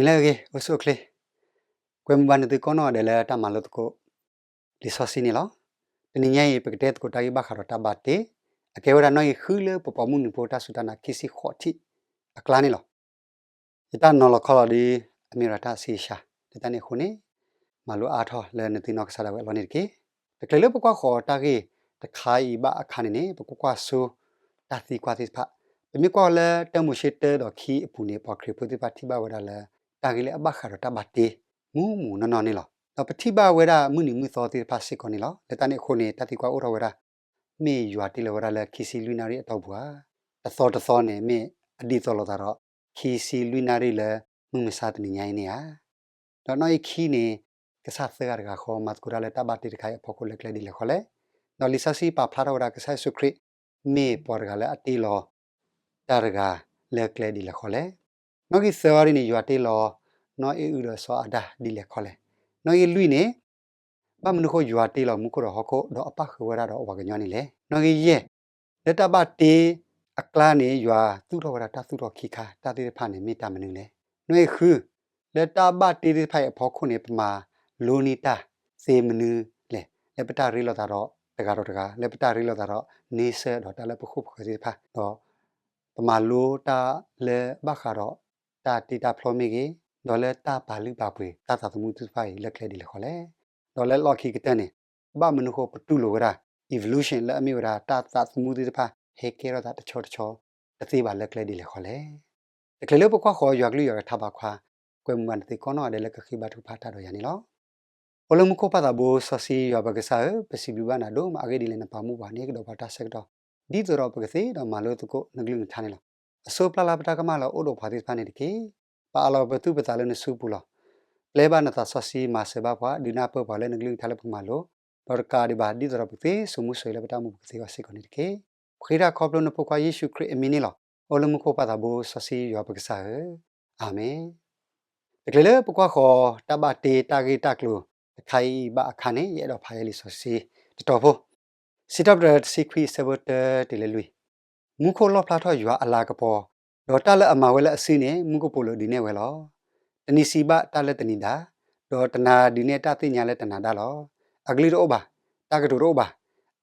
လၢအဂ့ၤ အိၣ်ဆူၣ်အိၣ်ချ့, ကွဲမုာ်ဘၣ်နသုကိးနီၢ်ဂၤဒဲးလၢတၢ်မၤလိသကိး လံာ်စီဆှံန့ၣ်လီၤ. တနံၤညါအံၤ ပကတဲသကိးတၢ်ဂ့ၢ်ဘၣ်ဃးဒီးတၢ်ဘၣ်တ့, အကဲဝဲဒၣ်နီၣ်ဂံၢ်ဃုလၢပပှၤမုၢ်နံၤဖိတၢ်စူၢ်တၢ်နာ်ခံဆံဃိးထံၣ်အကျါန့ၣ်လီၤ. ယတၢ်နီၤလီၤခီလီၤဒ်အမ့ၢ်ဝဲဒၣ်တၢ်ဆံးဆါ, လၢတၢ်န့ၣ်အဃိန့ၣ် မၤလိအါထီၣ်လၢနသုနီၢ်ကစၢ်ဒၣ်ဝဲအလီၢ်န့ၣ်တက့ၢ်. တချုးလၢပကွၢ်ဃီၤတၢ်ဂ့ၢ်တခါအံၤဘၣ်အခါန့ၣ်န့ၣ် ပကကွၢ်ဆိတၢ်သံကွၢ်သ့ၣ်တဖၣ်, ပမ့ၢ်ကွၢ်လၢတၢမိၤၡ့တၢဒီးခံအပူၤန့ၣ် ပှၤခရံာ်ဖိသ့ၣ်တဖၣ်ထံၣ်ဘၣ်ဝဲဒၣ်လၢ တၢ်ဂ့ၢ်လၢအဘၣ်ဃးဒီးတၢ်ဘၣ်တ့ မူးမူးနီၢ်နီၢ်န့ၣ်လီၤ. ဒီးပထံၣ်ဘၣ်ဝဲဒၣ်မုၢ်နံၤမုၢ်သီသ့ၣ်တဖၣ်စ့ၢ်ကီးန့ၣ်လီၤ. လၢတၢ်န့ၣ်အဃိန့ၣ် တၢ်သံကွၢ်အိၣ်ထီၣ်ဝဲဒၣ် မ့ၢ်ယွၤတ့လီၤဝဲဒၣ်လၢခံဆံလွံၢ်နၣ်ရံၣ်အတီၢ်ပူၤဧါ. တသီတသီန့ၣ် မ့ၢ်အဒ်သိးလိာ်သးဒီး ခံဆံလွံၢ်နၣ်ရံၣ်လၢမုၢ်မဆါတနံၤညါအံၤန့ၣ်ဧါ. ဒီးနီၣ်ဂံၢ်ခံန့ၣ် ကစၢ်သၢဂၤတဂၤဃီ မၤသကိးတၢ်လၢတၢ်ဘၣ်တ့တခါအံၤအဖီခိၣ်လၢကျဲဒ်လဲၣ်ဃီလဲၣ်. ဒီးလံာ်စီဆှံပာ်ဖျါထီၣ်ဝဲဒၣ်ကစၢ်ယ့ၣ်ၡူးခရံာ် မ့ၢ်ပှၤတဂၤလၢအတ့လီၤတၢ်တဂၤလၢကျဲဒ်လဲၣ်ဃီလဲၣ်. နီၣ်ဂံၢ်သၢအံၤန့ၣ် ယွၤတ့လီၤ နီၢ်အ့ၣ်အုဒီးစီၤအၤဒၣ်ဒ်လဲၣ်ခီလဲၣ်. နီၣ်ဂံၢ်လွံၢ်န့ၣ် ဘၣ်မနုၤဃိယွၤတ့လီၤမူခိၣ်ဒီးဟီၣ်ခိၣ် ဒီးအပၣ်ဃုာ်ဝဲဒၣ်ဒီးပှၤကညီန့ၣ်လဲၣ်. နီၣ်ဂံၢ်ယဲၢ် လၢတၢ်ဘၣ်တ့အကျါန့ၣ် ယွၤသူၣ်ထီၣ်ဝဲဒၣ်တၢ်သူၣ်ထီၣ်ခံခါ တၢ်သ့ၣ်တဖၣ်န့ၣ်မ့ၢ်တၢ်မနုၤလဲၣ်. နီၣ်ဂံၢ်ဃု လၢတၢ်ဘၣ်တ့သ့ၣ်တဖၣ်အံၤအဖီခိၣ်န့ၣ် ပမၤလိန့ၢ်တၢ်သ့မနုၤလဲၣ်. လၢပတၢ်ရ့လိာ်သးဒီးတဂၤဒီးတဂၤ, လၢပတၢ်ရ့လိာ်သးဒီးန့ဆၢၣ်ဒီးတၢ်လၢပခိၣ်ပဃၢၤသ့ၣ်တဖၣ်, ဒီး ပမၤလိတၢ်လၢဘၣ်ဃးဒီးတၢ်တ့တၢ်ဖျီမ့ၢ်ဂ့ၤ, ဒီးလၢတၢ်ပာ်လုၢ်ပာ်ပှ့ၤတၢ်သးသမူသ့ၣ်တဖၣ်အံၤလၢကျဲဒ်လဲၣ်ဃီလဲၣ်. ဒီးလၢလီၢ်ခံကတၢၢ်န့ၣ် ဘၣ်မနုၤဃိပတူၢ်လိာ်ဝဲဒၣ် evolution လၢအမ့ၢ်ဝဲဒၣ်တၢ်သးသမူသ့ၣ်တဖၣ် ဟဲကဲထီၣ်သးတဆီတဆီတသ့ဘၣ်လၢကျဲဒ်လဲၣ်ဃီလဲၣ်. တချုးလၢပကွၢ်ဃီၤယွၤကလုၢ်ယွၤကထါဘၣ်ခါ, ကွဲမုာ်ဘၣ်နသုကိးနီၢ်ဂၤဒဲးလၢကဃ့ဘါထုကဖၣ်တၢ်ဒီးယၤန့ၣ်လီၤ. အိၣ်လၢမူခိၣ်ပၢ်သးဘိစီဆှံယွၤပကစၢ်ဧၢ, ပစံးဘျုးဘၣ်နၤဒိၣ်မးအဂ့ၢ်ဒ်လဲၣ်နပာ်မူပှၤန့ၣ်ကဒီးပှၤတၢ်ဆၢကတီၢ်, ဒ်သိးဒီးပကသ့ဒီးမၤလိသကိးနကလုၢ်နကထါန့ၣ်လီၤ. အစိပျၢ်လၢပတၢ်ကမၣ်လၢအအိၣ်ဒီးပှၤသ့ၣ်တဖၣ်န့ၣ်တက့ၢ်. ပအးလီၤပသူၣ်ပသးလၢနစုပူၤလီၤ. ပျဲဘၣ်နသးစီဆှံမၤစၢၤဘၣ်ပှၤ, ဒုးနၢ်ပၢၢ်ပှၤလၢနကလုၢ်နကထါလၢပကမၤလိ, ဒီးတကးဒံးဘၣ် ဒ်သိးဒီးပကသ့စိာ်မူစိာ်ဂဲၤလၢပတၢ်အိၣ်မူပူၤကသ့အဂီၢ်စ့ၢ်ကီးန့ၣ်တက့ၢ်. ပဃ့တၢ်ခီဖျိနဖိခွါယ့ၣ်ၡူးခရံာ်အမံၤန့ၣ်လီၤ. အိၣ်လၢမူခိၣ်ပၢ်သးဘိစီဆှံယွၤပကစၢ်ဧၢ, အၤမ့ၣ်. တချုးလၢပကွၢ်ဃီၤတၢ်ဘၣ်တ့တၢ်ဂ့ၢ်တၢ်ကျိၤတခါအံၤဘၣ်အခါန့ၣ် ယအဲၣ်ဒိးဖးယဲလံာ်စီဆှံတတီၤဖိ, စံးထီၣ်ပတြၢၤတဆံခွံအဆၢဖိတၢတုၤလၢလွံၢ်, မူခိၣ်လီၣ်ဖျါထီၣ်ယွၤအလၤကပီၤ, ဒီးတၢ်လၢအမၤဝဲလၢအစုန့ၣ် မူကပိာ်လိၤဒုးနဲၣ်ဝဲလီၤ. တနံၤစံးဘၣ်တၢ်လၢတနံၤဒါ, ဒီးတနၤဒုးနဲၣ်တၢ်သ့ၣ်ညါလၢတနၤဒါလီၤ. အကလုၢ်တအိၣ်ဘၣ်, တၢ်ကတိၤတအိၣ်ဘၣ်,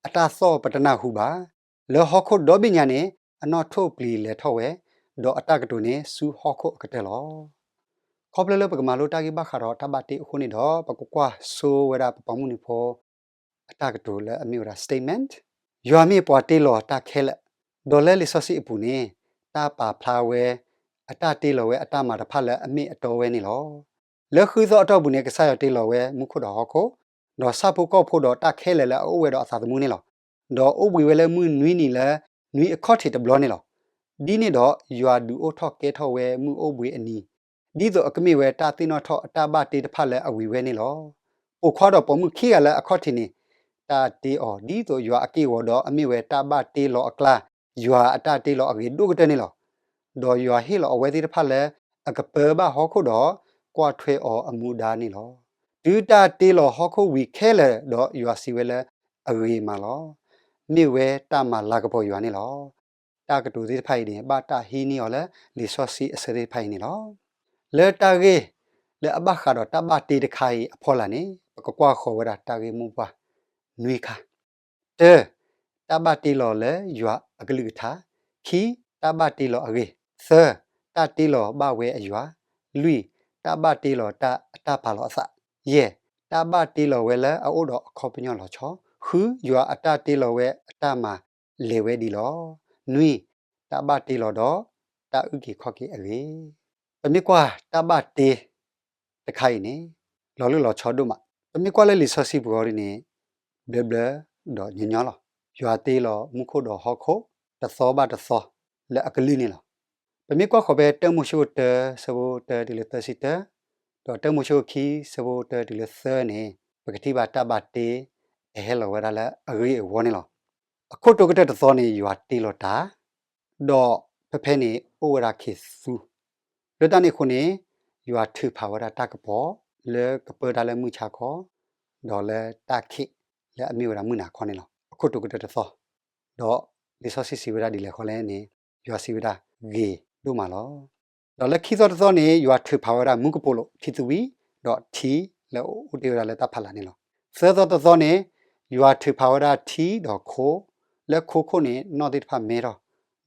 အတၢ်သီၣ်ပတနၢ်ဟူဘၣ်. လၢဟီၣ်ခိၣ်ဒီဘ့ၣ်ညါန့ၣ် အနီၣ်ထိၣ်ပျံၤလဲၤထီၣ်ဝဲ, ဒီးအတၢ်ကတိၤန့ၣ်ဆူဟီၣ်ခိၣ်အကတၢၢ်လီၤ. ခီဖျိလၢပကမၤလိတၢ်ဂ့ၢ်ဘၣ်ဃးဒီးတၢ်ဘၣ်တ့အဃိန့ၣ်ဒီး ပကကွၢ်ဆိဝဲဒၣ်ပပှၤမုၢ်နံၤဖိ အတၢ်ကတိၤလၢအမ့ၢ်ဝဲဒၣ် statement, ယွၤမ့ၢ်ပှၤတ့လီၤတၢ်ခဲလၢာ်, ဒီးလၢလံာ်စီဆှံအပူၤန့ၣ် တၢ်ပာ်ဖျါဝဲ အတၢ်တ့လီၤဝဲအတၢ်မၤတဖၣ်လၢအမ့ၢ်အတီဝဲန့ၣ်လီၤ. လၢဃုသီအတီၢ်ပူၤန့ၣ် ကစၢ်ယွၤတ့လီၤဝဲမူခိၣ်ဒီးဟီၣ်ခိၣ်, ဒီးဆၣ်ဖိကီၢ်ဖိဒီးတၢ်ခဲလၢာ်လၢအအိၣ်ဝဲဒီးအသးသမူန့ၣ်လီၤ. ဒီးအိၣ်ဘှံးဝဲလၢမုၢ်နွံနံၤလၢ နွံအခီၣ်ထံးတဘျီန့ၣ်လီၤ. ဒ်န့ၣ်ဒီး ယွၤဒုးအိၣ်ထီၣ်ကဲထီၣ်ဝဲမုၢ်အိၣ်ဘှံးအနံၤ, ဒ်သိးအကမ့ၢ်ဝဲတၢ်သ့ၣ်နီၣ်ထီၣ်အတၢ်ဘၣ်တ့တဖၣ်လၢအဝံၤဝဲန့ၣ်လီၤ. ပိာ်ခွါဒီးပိာ်မုၣ်ခံဂၤလၢအခီၣ်ထံးန့ၣ် တၢ်တ့အီၤ ဒ်သိးယွၤအက့ၢ်အဂီၤဒီးအမ့ၢ်ဝဲတၢ်ဘၣ်တ့လီၤအကျါ, ယွၤအတၢ်တ့လီၤအဂ့ၤဒိၣ်ကတၢၢ်န့ၣ်လီၤ. ဒီးယွၤဟ့ၣ်လီၤအဝဲသ့ၣ်တဖၣ်လၢအကပၢဘၣ်ဟီၣ်ခိၣ်ဒီး ကွၢ်ထွဲအီၤအမူဒါန့ၣ်လီၤ. တုၤတၢ်တ့လီၤဟီၣ်ခိၣ်ဝံၤခဲလၢာ်ဒီး ယွၤစံးဝဲလၢ အဂ့ၤမးလီၤ. မ့ၢ်ဝဲတၢ်မၤလၤကပီၤယွၤန့ၣ်လီၤ. တၢ်ကတိၤသ့ၣ်တဖၣ်အံၤန့ၣ် ဘၣ်တၢ်ဟံးန့ၢ်အီၤလၢလံာ်စီဆှံအဆၢသ့ၣ်တဖၣ်အံၤန့ၣ်လီၤ. လၢတၢ်ဂ့ၢ်လၢအဘၣ်ဃးဒီးတၢ်ဘၣ်တ့တခါအံၤအဖီလာ်န့ၣ် ပကကွၢ်ဃီၤဝဲဒၣ်တၢ်ဂ့ၢ်မိၢ်ပှၢ်နွံခါ, တၢ, တၢ်ဘၣ်တ့လီၤလၢယွၤအကလုၢ်ကထါ, ခံ, တၢ်ဘၣ်တ့လီၤအဂ့ၢ်, သၢ, တၢ်တ့လီၤဘၣ်ဝဲအယွၤ, လွံၢ်, တၢ်ဘၣ်တ့လီၤတၢ်အတၢ်ပာ်လီၤအသး, ယဲၢ်, တၢ်ဘၣ်တ့လီၤဝဲလၢအအိၣ်ဒီးအခီပညီလီၤဆီ, ဃု, ယွၤအတၢ်တ့လီၤဝဲအတၢ်မၤလဲၤဝဲဒ်လဲၣ်, နွံ, တၢ်ဘၣ်တ့လီၤဒီးတၢ်အုၣ်က့ၤခီၣ်က့ၤအဂ့ၢ်. ပမ့ၢ်ကွၢ်တၢ်ဘၣ်တ့တခါအံၤန့ၣ် လီၤလၢလီၤဆီဒိၣ်မး, ပမ့ၢ်ကွၢ်လၢလံာ်စီဆှံပူၤအံၤန့ၣ် ဘျၢဘျၢဒီးညီညီလီၤ. ယွၤတ့လီၤမူခိၣ်ဒီးဟီၣ်ခိၣ် တသီဘၣ်တသီလၢအကလုၢ်န့ၣ်လီၤ. ပမ့ၢ်ကွၢ်ဃီၤဖဲတၢမိၤၡ့တၢ ဆၢဖိတၢတုၤလၢသၢဆံတၢ, ဒီးတၢမိၤၡ့ခံ ဆၢဖိတၢတုၤလၢသၢန့ၣ် ပကထံၣ်ဘၣ်တၢ်ဘၣ်တ့ အဟဲလီၤဝဲဒၣ်လၢအဂ့ၢ်အဝီန့ၣ်လီၤ. အခိၣ်တိကတၢၢ်တသီန့ၣ် ယွၤတ့လီၤတၢ် ဒီးဖဲဖဲန့ၣ်အိၣ်ဝဲဒၣ်ခ့ၣ်သူ, လၢတၢ်န့ၣ်အဃိန့ၣ် ယွၤထုးဖးဝဲဒၣ်တၢ်ကပီၤ လၢကပၢတၢ်လၢမုၢ်ဆါခီ, ဒီးလၢတၢ်ခံးလၢအမ့ၢ်ဝဲဒၣ်မုၢ်နၤခီန့ၣ်လီၤ. အခိၣ်တိကတၢၢ်တသီ, ဒီးလံာ်စီဆှံစံးဝဲဒၣ်ဒ်လဲၣ်ဃီလဲၣ်န့ၣ် ယွၤစံးဝဲဒၣ်ဂ့ၤဒိၣ်မးလီၤ. ဒီးလၢခံသီတသီန့ၣ် ယွၤထုးဖးဝဲဒၣ်မူကပိာ်လိာ် ထံသဝံ ဒီးထံလၢအအိၣ်တ့ၢ်ဝဲဒၣ်လၢတၢ်ဖးလၢ်န့ၣ်လီၤ. သၢသီတသီန့ၣ် ယွၤထုးဖးဝဲဒၣ်ထံဒီးခိ လၢခိခိၣ်န့ၣ် နီၣ်သ့ၣ်တဖၣ်မဲထီၣ်,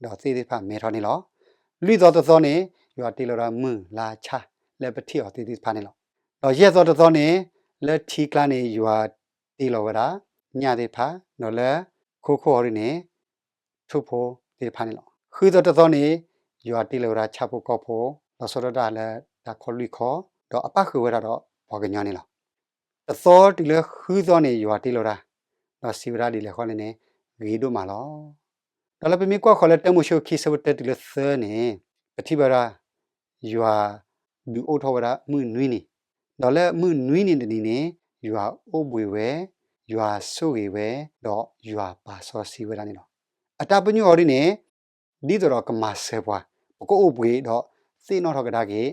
ဒီးသ့ၣ်သ့ၣ်တဖၣ်မဲထီၣ်န့ၣ်လီၤ. လွံၢ်သီတသီန့ၣ် ယွၤတ့လီၤဝဲဒၣ်မုၢ်လါဆၣ်လၢပထံၣ်အီၤသ့ၣ်သ့ၣ်တဖၣ်န့ၣ်လီၤ. ဒီးယဲၢ်သီတသီန့ၣ် လၢထံကျါန့ၣ် ယွၤတ့လီၤဝဲဒၣ် ညၣ်သ့ၣ်တဖၣ်, ဒီးလၢခိခိၣ်အီၤဒ်န့ၣ် ထိၣ်ဖိသ့ၣ်တဖၣ်န့ၣ်လီၤ. ဃုသီတသီန့ၣ် ယွၤတ့လီၤဝဲဒၣ်ဆၣ်ဖိကီၢ်ဖိ, ဒီးဆီထီၣ်တၢ်လၢတၢ်ခီလွံၢ်ခီ, ဒီးအပၣ်ဃုာ်ဝဲဒၣ်ဒီးပှၤကညီန့ၣ်လီၤ. တသီတုၤလၢဃုသီန့ၣ် ယွၤတ့လီၤတၢ်, ဒီးစံးဝဲဒၣ်ဒ်လဲၣ်ဃီလဲၣ်န့ၣ် ဂ့ၤဒိၣ်မးလီၤ. ဒီးလၢပမ့ၢ်ကွၢ်ဃီၤလၢတၢမိၤၡ့ခံဆၢဖိတၢတုၤလၢသၢန့ၣ် ပထံၣ်ဘၣ်ဝဲဒၣ် ယွၤဒုးအိၣ်ထီၣ်ဝဲဒၣ်မုၢ်နွံနံၤ, ဒီးလၢမုၢ်နွံနံၤတနံၤန့ၣ် ယွၤအိၣ်ဘှံးဝဲ, ယွၤဆိၣ်ဂ့ၤဝဲ, ဒီးယွၤပာ်စီဆှံဝဲဒၣ်န့ၣ်လီၤ. အတၢ်ပညိၣ်အီၤဒ်န့ၣ် ဒ်သိးဒီးကမၤစၢၤပှၤ ပကအိၣ်ဘှံးဒီးသ့ၣ်နီၣ်ထီၣ်ကဒါက့ၤ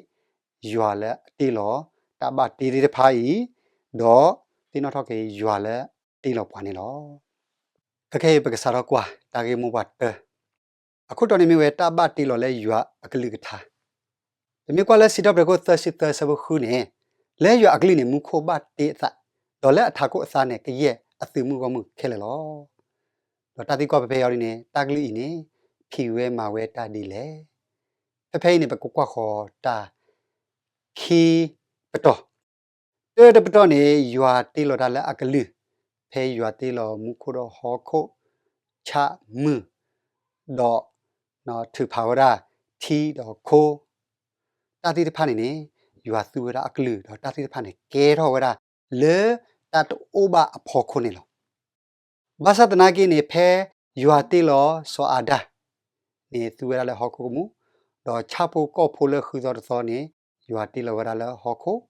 ယွၤလၢအတ့လီၤတၢ်ဘၣ်တ့သ့ၣ်တဖၣ်အံၤ, ဒီးသ့ၣ်နီၣ်ထီၣ်က့ၤယွၤလၢတ့လီၤပှၤန့ၣ်လီၤ. ခဲကနံၣ်အံၤပကစးထီၣ်ကွၢ်တၢ်ဂ့ၢ်မိၢ်ပှၢ်တၢ, အခိၣ်တီန့ၣ်မ့ၢ်ဝဲတၢ်ဘၣ်တ့လီၤလၢယွၤအကလုၢ်ကထါ. ပမ့ၢ်ကွၢ်လၢစံးထီၣ်ပတြၢၤခိၣ်သၢဆံသၢဆၢဖိဃုန့ၣ်, လၢယွၤအကလုၢ်န့ၣ် မူခိၣ်ဘၣ်တ့အသး, ဒီးလၢအထးခိၣ်အသးန့ၣ် ကယဲၢ်အသုးမုၢ်ဂီၢ်မုၢ်ခဲလၢာ်လီၤ. ဒီးတၢ်သံကွၢ်ဖဲဖဲအံၤအီၤဒ်န့ၣ် တၢ်ကလုၢ်အံၤန့ၣ် ဖံးဝဲမၤဝဲတၢ်ဒ်လဲၣ်. ဖဲဖဲအံၤန့ၣ် ပကကွၢ်ဃီၤတၢ်ခံပတီၢ်, တၢတပတီၢ်န့ၣ် ယွၤတ့လီၤတၢ်လၢအကလုၢ်, ဖဲယွၤတ့လီၤမူခိၣ်ဒီးဟီၣ်ခိၣ်, ဆၣ်မုၢ်, ဒီးထုးဖးဝဲဒၣ်ထံဒီးခိ, တၢ်သ့ၣ်တဖၣ်န့ၣ်န့ၣ် ယွၤသူဝဲဒၣ်အကလုၢ် ဒီးတၢ်သ့ၣ်တဖၣ်န့ၣ် ကဲထီၣ်ဝဲဒၣ်လၢတၢ်တအိၣ်ဘၣ်အဖီခိၣ်န့ၣ်လီၤ. ဘၣ်ဆၣ်သနာ်က့န့ၣ် ဖဲယွၤတ့လီၤစီၤအၤဒၣ်န့ၣ် သူဝဲဒၣ်လၢဟီၣ်ခိၣ်ကမူၣ်, ဒီးဆၣ်ဖိကီၢ်ဖိလၢဃုသီတသီန့ၣ် ယွၤတ့လီၤဝဲဒၣ်လၢဟီၣ်ခိၣ်,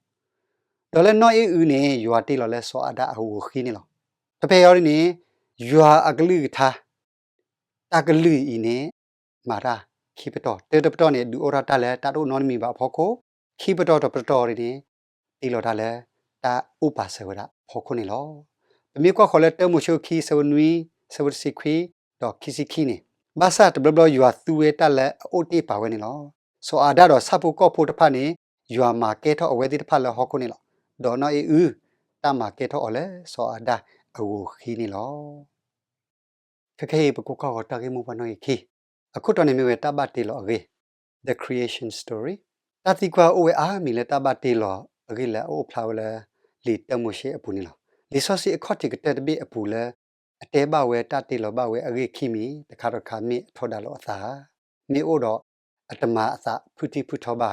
ဒီးလၢနီၢ်အ့ၣ်အုန့ၣ် ယွၤတ့လီၤလၢစီၤအၤဒၣ်အဂိၢ်ဃံန့ၣ်လီၤ. ဖဲဖဲအံၤအီၤဒ်န့ၣ် ယွၤအကလုၢ်ကထါ တၢ်ကလုၢ်အံၤန့ၣ် မၤတၢ်ခံပတီၢ်, တၢတပတီၢ်န့ၣ် ဒုးအိၣ်ထီၣ်တၢ်လၢတၢ်တအိၣ်နီတမံၤဘၣ်အဖီခိၣ်, ခံပတီၢ်တပတီၢ်အီၤဒ်န့ၣ် တ့လီၤတၢ်လၢတၢ်အိၣ်ပာ်စၢၤဝဲဒၣ်အဖီခိၣ်န့ၣ်လီၤ. ပမ့ၢ်ကွၢ်ဃီၤလၢတၢမိၤၡ့ခံဆၢဖိနွံ, ဆၢဖိတဆံခွံ, ဒီးခံဆံခံန့ၣ်, ဘၣ်ဆၣ်တဘျီဘျီယွၤသူဝဲတၢ်လၢအအိၣ်တ့ၢ်ပာ်ဝဲန့ၣ်လီၤ. စီၤအၤဒၣ်ဒီးဆၣ်ဖိကီၢ်ဖိတဖၣ်န့ၣ် ယွၤမၤကဲထီၣ်အဝဲသ့ၣ်တဖၣ်လၢဟီၣ်ခိၣ်န့ၣ်လီၤ. ဒီးနီၢ်အ့ၣ်အု တၢ်မၤကဲထီၣ်အီၤလၢစီၤအၤဒၣ်အဂိၢ်ဃံန့ၣ်လီၤ. ခဲကနံၣ်အံၤ ပကကွၢ်ဃီၤတၢ်ဂ့ၢ်မိၢ်ပှၢ်နီၣ်ဂံၢ်ခံ, အခိၣ်တီန့ၣ်မ့ၢ်ဝဲတၢ်ဘၣ်တ့လီၤအဂ့ၢ်, The Creation Story. တၢ်သံကွၢ်အိၣ်ဝဲအါမံၤလၢတၢ်ဘၣ်တ့လီၤအဂ့ၢ်လၢအအိၣ်ဖျါဝဲလၢ လံာ်တၢမိၤၡ့အပူၤန့ၣ်လီၤ. လံာ်စီဆှံအခီၣ်ထံးကတၢၢ်တဘ့ၣ်အပူၤလၢ အတဲဘၣ်ဝဲတၢ်တ့လီၤဘၣ်ဝဲအဂ့ၢ်ခံမံၤ တခါဒီးတခါမ့ၢ်အထီဒါလိာ်အသးဧါ, မ့ၢ်အိၣ်ဒီးအတမၤအသးဖုထံဖုထီဘၣ်ဧါ.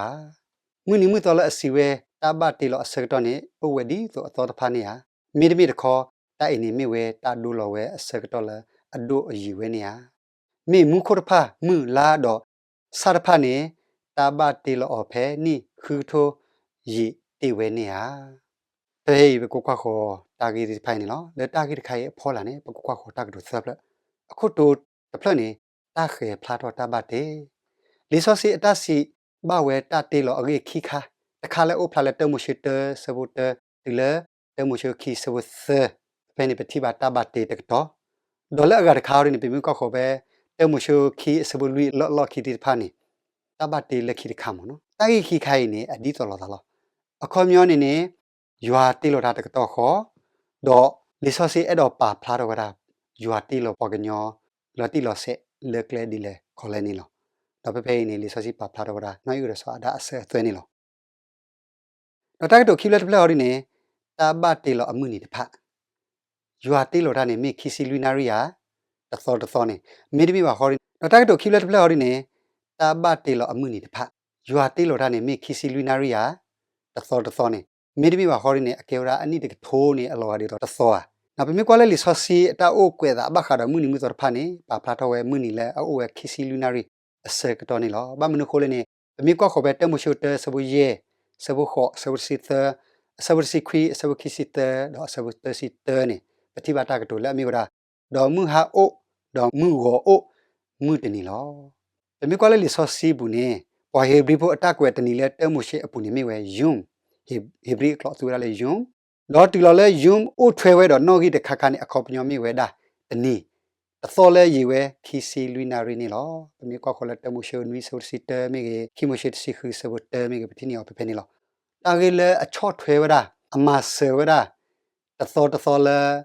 မုၢ်နံၤမုၢ်သီလၢအစံးဝဲတၢ်ဘၣ်တ့လီၤအဆၢကတီၢ်န့ၣ် အိၣ်ဝဲဒ်သိးအသီတဖၣ်န့ၣ်ဧါ. မ့တမ့ၢ်တခီ တၢ်အံၤန့ၣ်မ့ၢ်ဝဲတၢ်ဒိလီၤဝဲအဆၢကတီၢ်လၢအဒိၣ်အယံာ်ဝဲန့ၣ်ဧါ. မ့ၢ်မူခိၣ်တဖၣ် မုၢ်လါဒီးဆၣ်တဖၣ်န့ၣ် တၢ်ဘၣ်တ့လီၤအီၤဖဲနံၣ်ဃုကထိယံာ်တ့ၢ်ဝဲန့ၣ်ဧါ. ဖဲအံၤပကကွၢ်ဃီၤတၢ်ဂ့ၢ်သ့ၣ်တဖၣ်အံၤန့ၣ်လီၤ. လၢတၢ်ဂ့ၢ်တခါအံၤအဖီလာ်န့ၣ် ပကကွၢ်ဃီၤတၢ်ကတိၤသၢဖျၢၣ်. အခိၣ်တီတဖျၢၣ်န့ၣ် တၢ်ဃဲၤဖျါထီၣ်တၢ်ဘၣ်တ့ လံာ်စီဆှံအတၢ်စံးဘၣ်ဝဲတၢ်တ့လီၤအဂ့ၢ်ခံခါ, တခါလၢအအိၣ်ဖျါလၢတၢမိၤၡ့တၢဆၢဖိတၢ တုၤလၢတၢမိၤၡ့ခံဆၢဖိသၢ, ဖဲန့ၣ်ပထံၣ်ဘၣ်တၢ်ဘၣ်တ့တကတီၢ်, ဒီးလၢအဂၤတခါအီၤဒ်န့ၣ် ပမ့ၢ်ကွၢ်ဃီၤဖဲ တၢမိၤၡ့ခံအဆၢဖိလွံၢ်လၢအလီၢ်ခံသ့ၣ်တဖၣ်န့ၣ် တၢ်ဘၣ်တ့လၢခံတခါမ့ၢ်နီၤ. တၢ်ဂ့ၢ်ခံခါအံၤန့ၣ် အဒ်သိးလိာ်သးလီၤ. အခီပညီန့ၣ်န့ၣ် ယွၤတ့လီၤတၢ်တကတီၢ်ဃီ, ဒီးလံာ်စီဆှံအဲၣ်ဒိးပာ်ဖျါထီၣ်ဝဲဒၣ် ယွၤတ့လီၤပှၤကညီ လီၤတံၢ်လီၤဆဲးလၢကျဲဒ်လဲၣ်ခီလဲၣ်န့ၣ်လီၤ. ဒီးဖဲဖဲအံၤန့ၣ် လံာ်စီဆှံပာ်ဖျါထီၣ်ဝဲဒၣ် နီၢ်အ့ၣ်အုဒီးစီၤအၤဒၣ်အစၢၤအသွဲၣ်န့ၣ်လီၤ. ဒီးတၢ်ကတိၤခံဖျၢၣ်တဖျၢၣ်အီၤဒ်န့ၣ် တၢ်ဘၣ်တ့လီၤအမုၢ်နံၤတဖၣ် ယွၤတ့လီၤတၢ်န့ၣ် မ့ၢ်ခံဆံလွံၢ်နၣ်ရံၣ်ဧါ, တသီတသီန့ၣ်, မ့တမ့ၢ်ဘၣ်ဃီဒ်န့ၣ်, ဒီးတၢ်ကတိၤခံဖျၢၣ်တဖျၢၣ်အီၤဒ်န့ၣ် တၢ်ဘၣ်တ့လီၤအမုၢ်နံၤတဖၣ် ယွၤတ့လီၤတၢ်န့ၣ် မ့ၢ်ခံဆံလွံၢ်နၣ်ရံၣ်ဧါ, တသီတသီန့ၣ်, မ့တမ့ၢ်ဘၣ်ဃီဒ်န့ၣ် အကဲဝဲဒၣ်အနံၣ်တကထိန့ၣ် အလီၤဂာ်ဒ်သိးတသီဧါ. ပမ့ၢ်ကွၢ်လၢလံာ်စီဆှံအတၢ်အိၣ်ကွဲးအသးဘၣ်ဃးဒီးမုၢ်နံၤမုၢ်သီတဖၣ်န့ၣ် ပာ်ဖျါထီၣ်ဝဲမုၢ်နံၤလၢအအိၣ်ဝဲခံဆံလွံၢ်နၣ်ရံၣ်အဆၢကတီၢ်န့ၣ်လီၤ. ဘၣ်မနုၤအဃိလဲၣ်န့ၣ် ပမ့ၢ်ကွၢ်ဃီၤဖဲတၢမိၤၡ့တၢ အဆၢဖိယဲၢ်, အဆၢဖိဃိး, အဆၢဖိတဆံသၢ, အဆၢဖိတဆံခွံ, အဆၢဖိခံဆံသၢ, ဒီးအဆၢဖိသၢဆံတၢန့ၣ် ပထံၣ်ဘၣ်တၢ်ကတိၤလၢအမ့ၢ်ဝဲဒၣ်, ဒီးမုၢ်ဟါအိၣ်, ဒီးမုၢ်ဂီၤအိၣ်, မုၢ်တနံၤလီၤ. ပမ့ၢ်ကွၢ်လၢလံာ်စီဆှံပူၤန့ၣ် ပှၤဧ့ၤဘြံၤဖိအတၢ်ကွဲးတနံၤလၢတၢမိၤၡ့အပူၤန့ၣ်မ့ၢ်ဝဲ Yom, ဧ့ၤဘြံၤအကျိာ်သူဝဲဒၣ်လၢ Yom, ဒီးတုၤလီၤလၢ Yom အိၣ်ထွဲဝဲဒီးနီၣ်ဂံၢ်တခါခါန့ၣ် အခီပညီမ့ၢ်ဝဲဒၣ်တနံၤ, တသီလၢယံာ်ဝဲခံဆံလွံၢ်နၣ်ရံၣ်န့ၣ်လီၤ. ပမ့ၢ်ကွၢ်ဃီၤလၢတၢမိၤၡ့နွံဆၢဖိတဆံတၢမ့ၢ်ဂ့ၤ, ခံမိၤၡ့တဆံဃုဆၢဖိတၢမ့ၢ်ဂ့ၤ, ပထံၣ်န့ၢ်အီၤဖဲဖဲန့ၣ်လီၤ. တၢ်ဂ့ၢ်လၢအဆီၣ်ထွဲဝဲဒၣ်, အမၤစၢၤဝဲဒၣ်, တသီတသီလၢ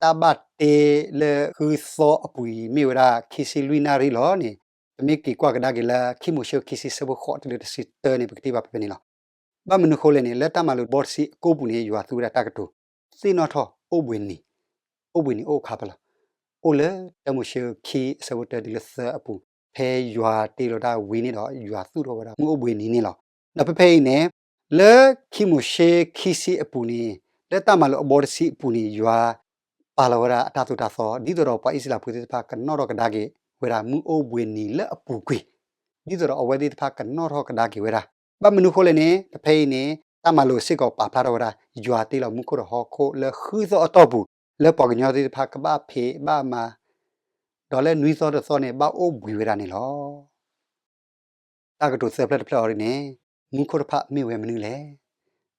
တၢ်ဘၣ်တ့လၢဃုသီအပူၤအံၤ မ့ၢ်ဝဲဒၣ်ခံဆံလွံၢ်နၣ်ရံၣ်လီၤန့ၣ်, ပမ့ၢ်က့ၤကွၢ်ကဒါက့ၤလၢ ခံမိၤၡ့ခံဆံဆၢဖိဃိးတုၤလၢတဆံတၢန့ၣ် ပကထံၣ်ဘၣ်ဖဲဖဲန့ၣ်လီၤ. ဘၣ်မနုၤဃိလဲၣ်န့ၣ် လၢတၢ်မၤလိာ်ဘီတဆံအကိာ်ပူၤန့ၣ် ယွၤသူဝဲဒၣ်တၢ်ကတိၤ, သ့ၣ်နီၣ်ထီၣ်အိၣ်ဘှံးနံၤ, အိၣ်ဘှံးနံၤအိၣ်အခါဖဲလဲၣ်, အိၣ်လၢတၢမိၤၡ့ခံအဆၢဖိတၢတုၤလၢသၢအပူၤ, ဖဲယွၤတ့လီၤတၢ်ဝံၤန့ၣ်ဒီး ယွၤသူၣ်ထီၣ်ဝဲဒၣ်မုၢ်အိၣ်ဘှံးနံၤန့ၣ်လီၤ. ဒီးဖဲဖဲအံၤန့ၣ် လၢခံမိၤၡ့ခံဆံအပူၤန့ၣ်, လၢတၢ်မၤလိာ်အဘီတဆံအပူၤန့ၣ် ယွၤပာ်လီၤဝဲဒၣ်အတၢ်သိၣ်တၢ်သီ ဒ်သိးဒီးပှၤအံၣ်စရ့လးဖိသ့ၣ်တဖၣ်ကနီၣ်ထီၣ်ကဒါက့ၤဝဲဒၣ်မုၢ်အိၣ်ဘှံးနံၤလၢအပူၤကွံာ်, ဒ်သိးဒီးအဝဲသ့ၣ်တဖၣ်ကနီၣ်ထီၣ်ကဒါက့ၤဝဲဒၣ်. ဘၣ်မနုၤဃိလဲၣ်န့ၣ် ဖဲဖဲအံၤန့ၣ် တၢ်မၤလိာ်စ့ၢ်ကီးပာ်ဖျါထီၣ်ဝဲဒၣ် ယွၤတ့လီၤမူခိၣ်ဒီးဟီၣ်ခိၣ်လၢဃုသီအတီၢ်ပူၤ လၢပှၤကညီသ့ၣ်တဖၣ်ကဘၣ်ဖံးဘၣ်မၤ ဒီးလၢနွံသီတသီန့ၣ် ဘၣ်အိၣ်ဘှံးဝဲဒၣ်န့ၣ်လီၤ. တၢ်ကတိၤသၢဖျၢၣ်တဖျၢၣ်အံၤန့ၣ် မူခိၣ်တဖၣ်မ့ၢ်ဝဲမနုၤလဲၣ်.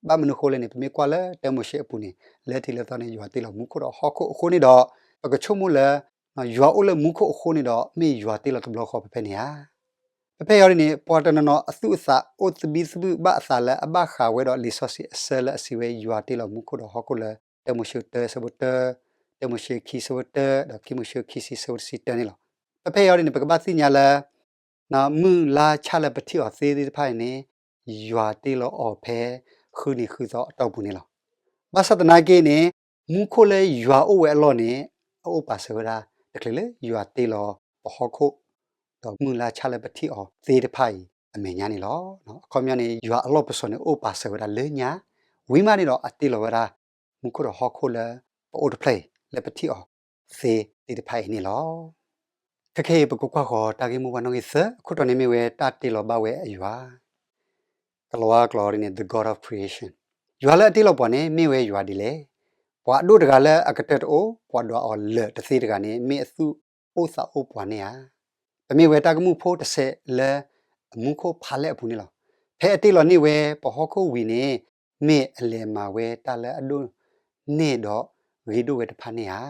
ဘၣ်မနုၤဃိလဲၣ်န့ၣ် ပမ့ၢ်ကွၢ်လၢတၢမိၤၡ့အပူၤန့ၣ် လၢထံးလၢသီန့ၣ် ယွၤတ့လီၤမူခိၣ်ဒီးဟီၣ်ခိၣ်အဃိန့ၣ်ဒီး ပကဆိကမိၣ်လၢ ယွၤအိၣ်လၢမူခိၣ်အဃိန့ၣ်ဒီး မ့ၢ်ယွၤတ့လီၤတဘျီဃီဖဲဖဲန့ၣ်ဧါ. ဖဲဖဲအံၤန့ၣ် ပှၤတနီၤနီၤအသူၣ်အသးအိၣ်သဘံၣ်သဘုၣ်ဘၣ်အသးလၢအဘၣ်ဃးဝဲဒီးလံာ်စီဆှံအဆၢလၢအစံးဝဲ ယွၤတ့လီၤမူခိၣ်ဒီးဟီၣ်ခိၣ်လၢ တၢမိၤၡ့တၢဆၢဖိတၢ, တၢမိၤၡ့ခံဆၢဖိတၢ ဒီးခံမိၤၡ့ခံဆံဆၢဖိတဆံတၢန့ၣ်လီၤ. ဖဲဖဲအံၤန့ၣ် ပကဘၣ်သ့ၣ်ညါလၢ မုၢ်လါဆၣ်လၢပထံၣ်အီၤသ့သ့ၣ်တဖၣ်အံၤန့ၣ် ယွၤတ့လီၤအီၤဖဲဃုနံၤဃုသီအတီၢ်ပူၤန့ၣ်လီၤ. ဘၣ်ဆၣ်သနာ်က့န့ၣ် မူခိၣ်လၢယွၤအိၣ်ဝဲအလီၢ်န့ၣ် အအိၣ်ပာ်စၢၤဝဲဒၣ် တချုးလၢယွၤတ့လီၤပဟီၣ်ခိၣ် ဒီးမုၢ်လါဆၣ်လၢပထံၣ်အီၤသ့တဖၣ်အံၤအမဲာ်ညါန့ၣ်လီၤ. အခီပညီန့ၣ် ယွၤအလီၢ်ပစိာ်န့ၣ်အိၣ်ပာ်စၢၤဝဲဒၣ်လၢညါ, ဝံၤမးန့ၣ်ဒီးအတ့လီၤဝဲဒၣ် မူခိၣ်ဒီးဟီၣ်ခိၣ်လၢ ပအိၣ်တဖျၢၣ်အံၤ လၢပထံၣ်အီၤသ့သ့ၣ်တဖၣ်အံၤန့ၣ်လီၤ. ခဲခဲအံၤ ပကကွၢ်ဃီၤတၢ်ဂ့ၢ်မိၢ်ပှၢ်နီၣ်ဂံၢ်သၢ, အခိၣ်တီန့ၣ်မ့ၢ်ဝဲတၢ်တ့လီၤဘၣ်ဝဲအယွၤ ကလၤဝါကျိာ်န့ၣ် The God of Creation. ယွၤလၢအတ့လီၤပှၤန့ၣ် မ့ၢ်ဝဲယွၤဒ်လဲၣ်. ပှၤအဒိၣ်တဂၤလၢအကတၢၢ်တအိၣ်, ပှၤဒွးအီၤလၢာ်တသ့တဂၤန့ၣ် မ့ၢ်အသူၣ်အိၣ်သးအိၣ်ပှၤန့ၣ်ဧါ. ပမ့ၢ်ဝဲတၢ်ကမူၣ်ဖိတစဲးလၢအမူခိၣ်ဖးလဲၢ်အပူၤန့ၣ်လီၤ. ဖဲအတ့လီၤန့ၢ်ဝဲပဟီၣ်ခိၣ်ဝံၤန့ၣ် မ့ၢ်အလဲၤမၤဝဲတၢ်လၢအဒိၣ်န့ၢ်ဒီးဂ့ၤဒိၣ်ဝဲတဖၣ်န့ၣ်ဧါ.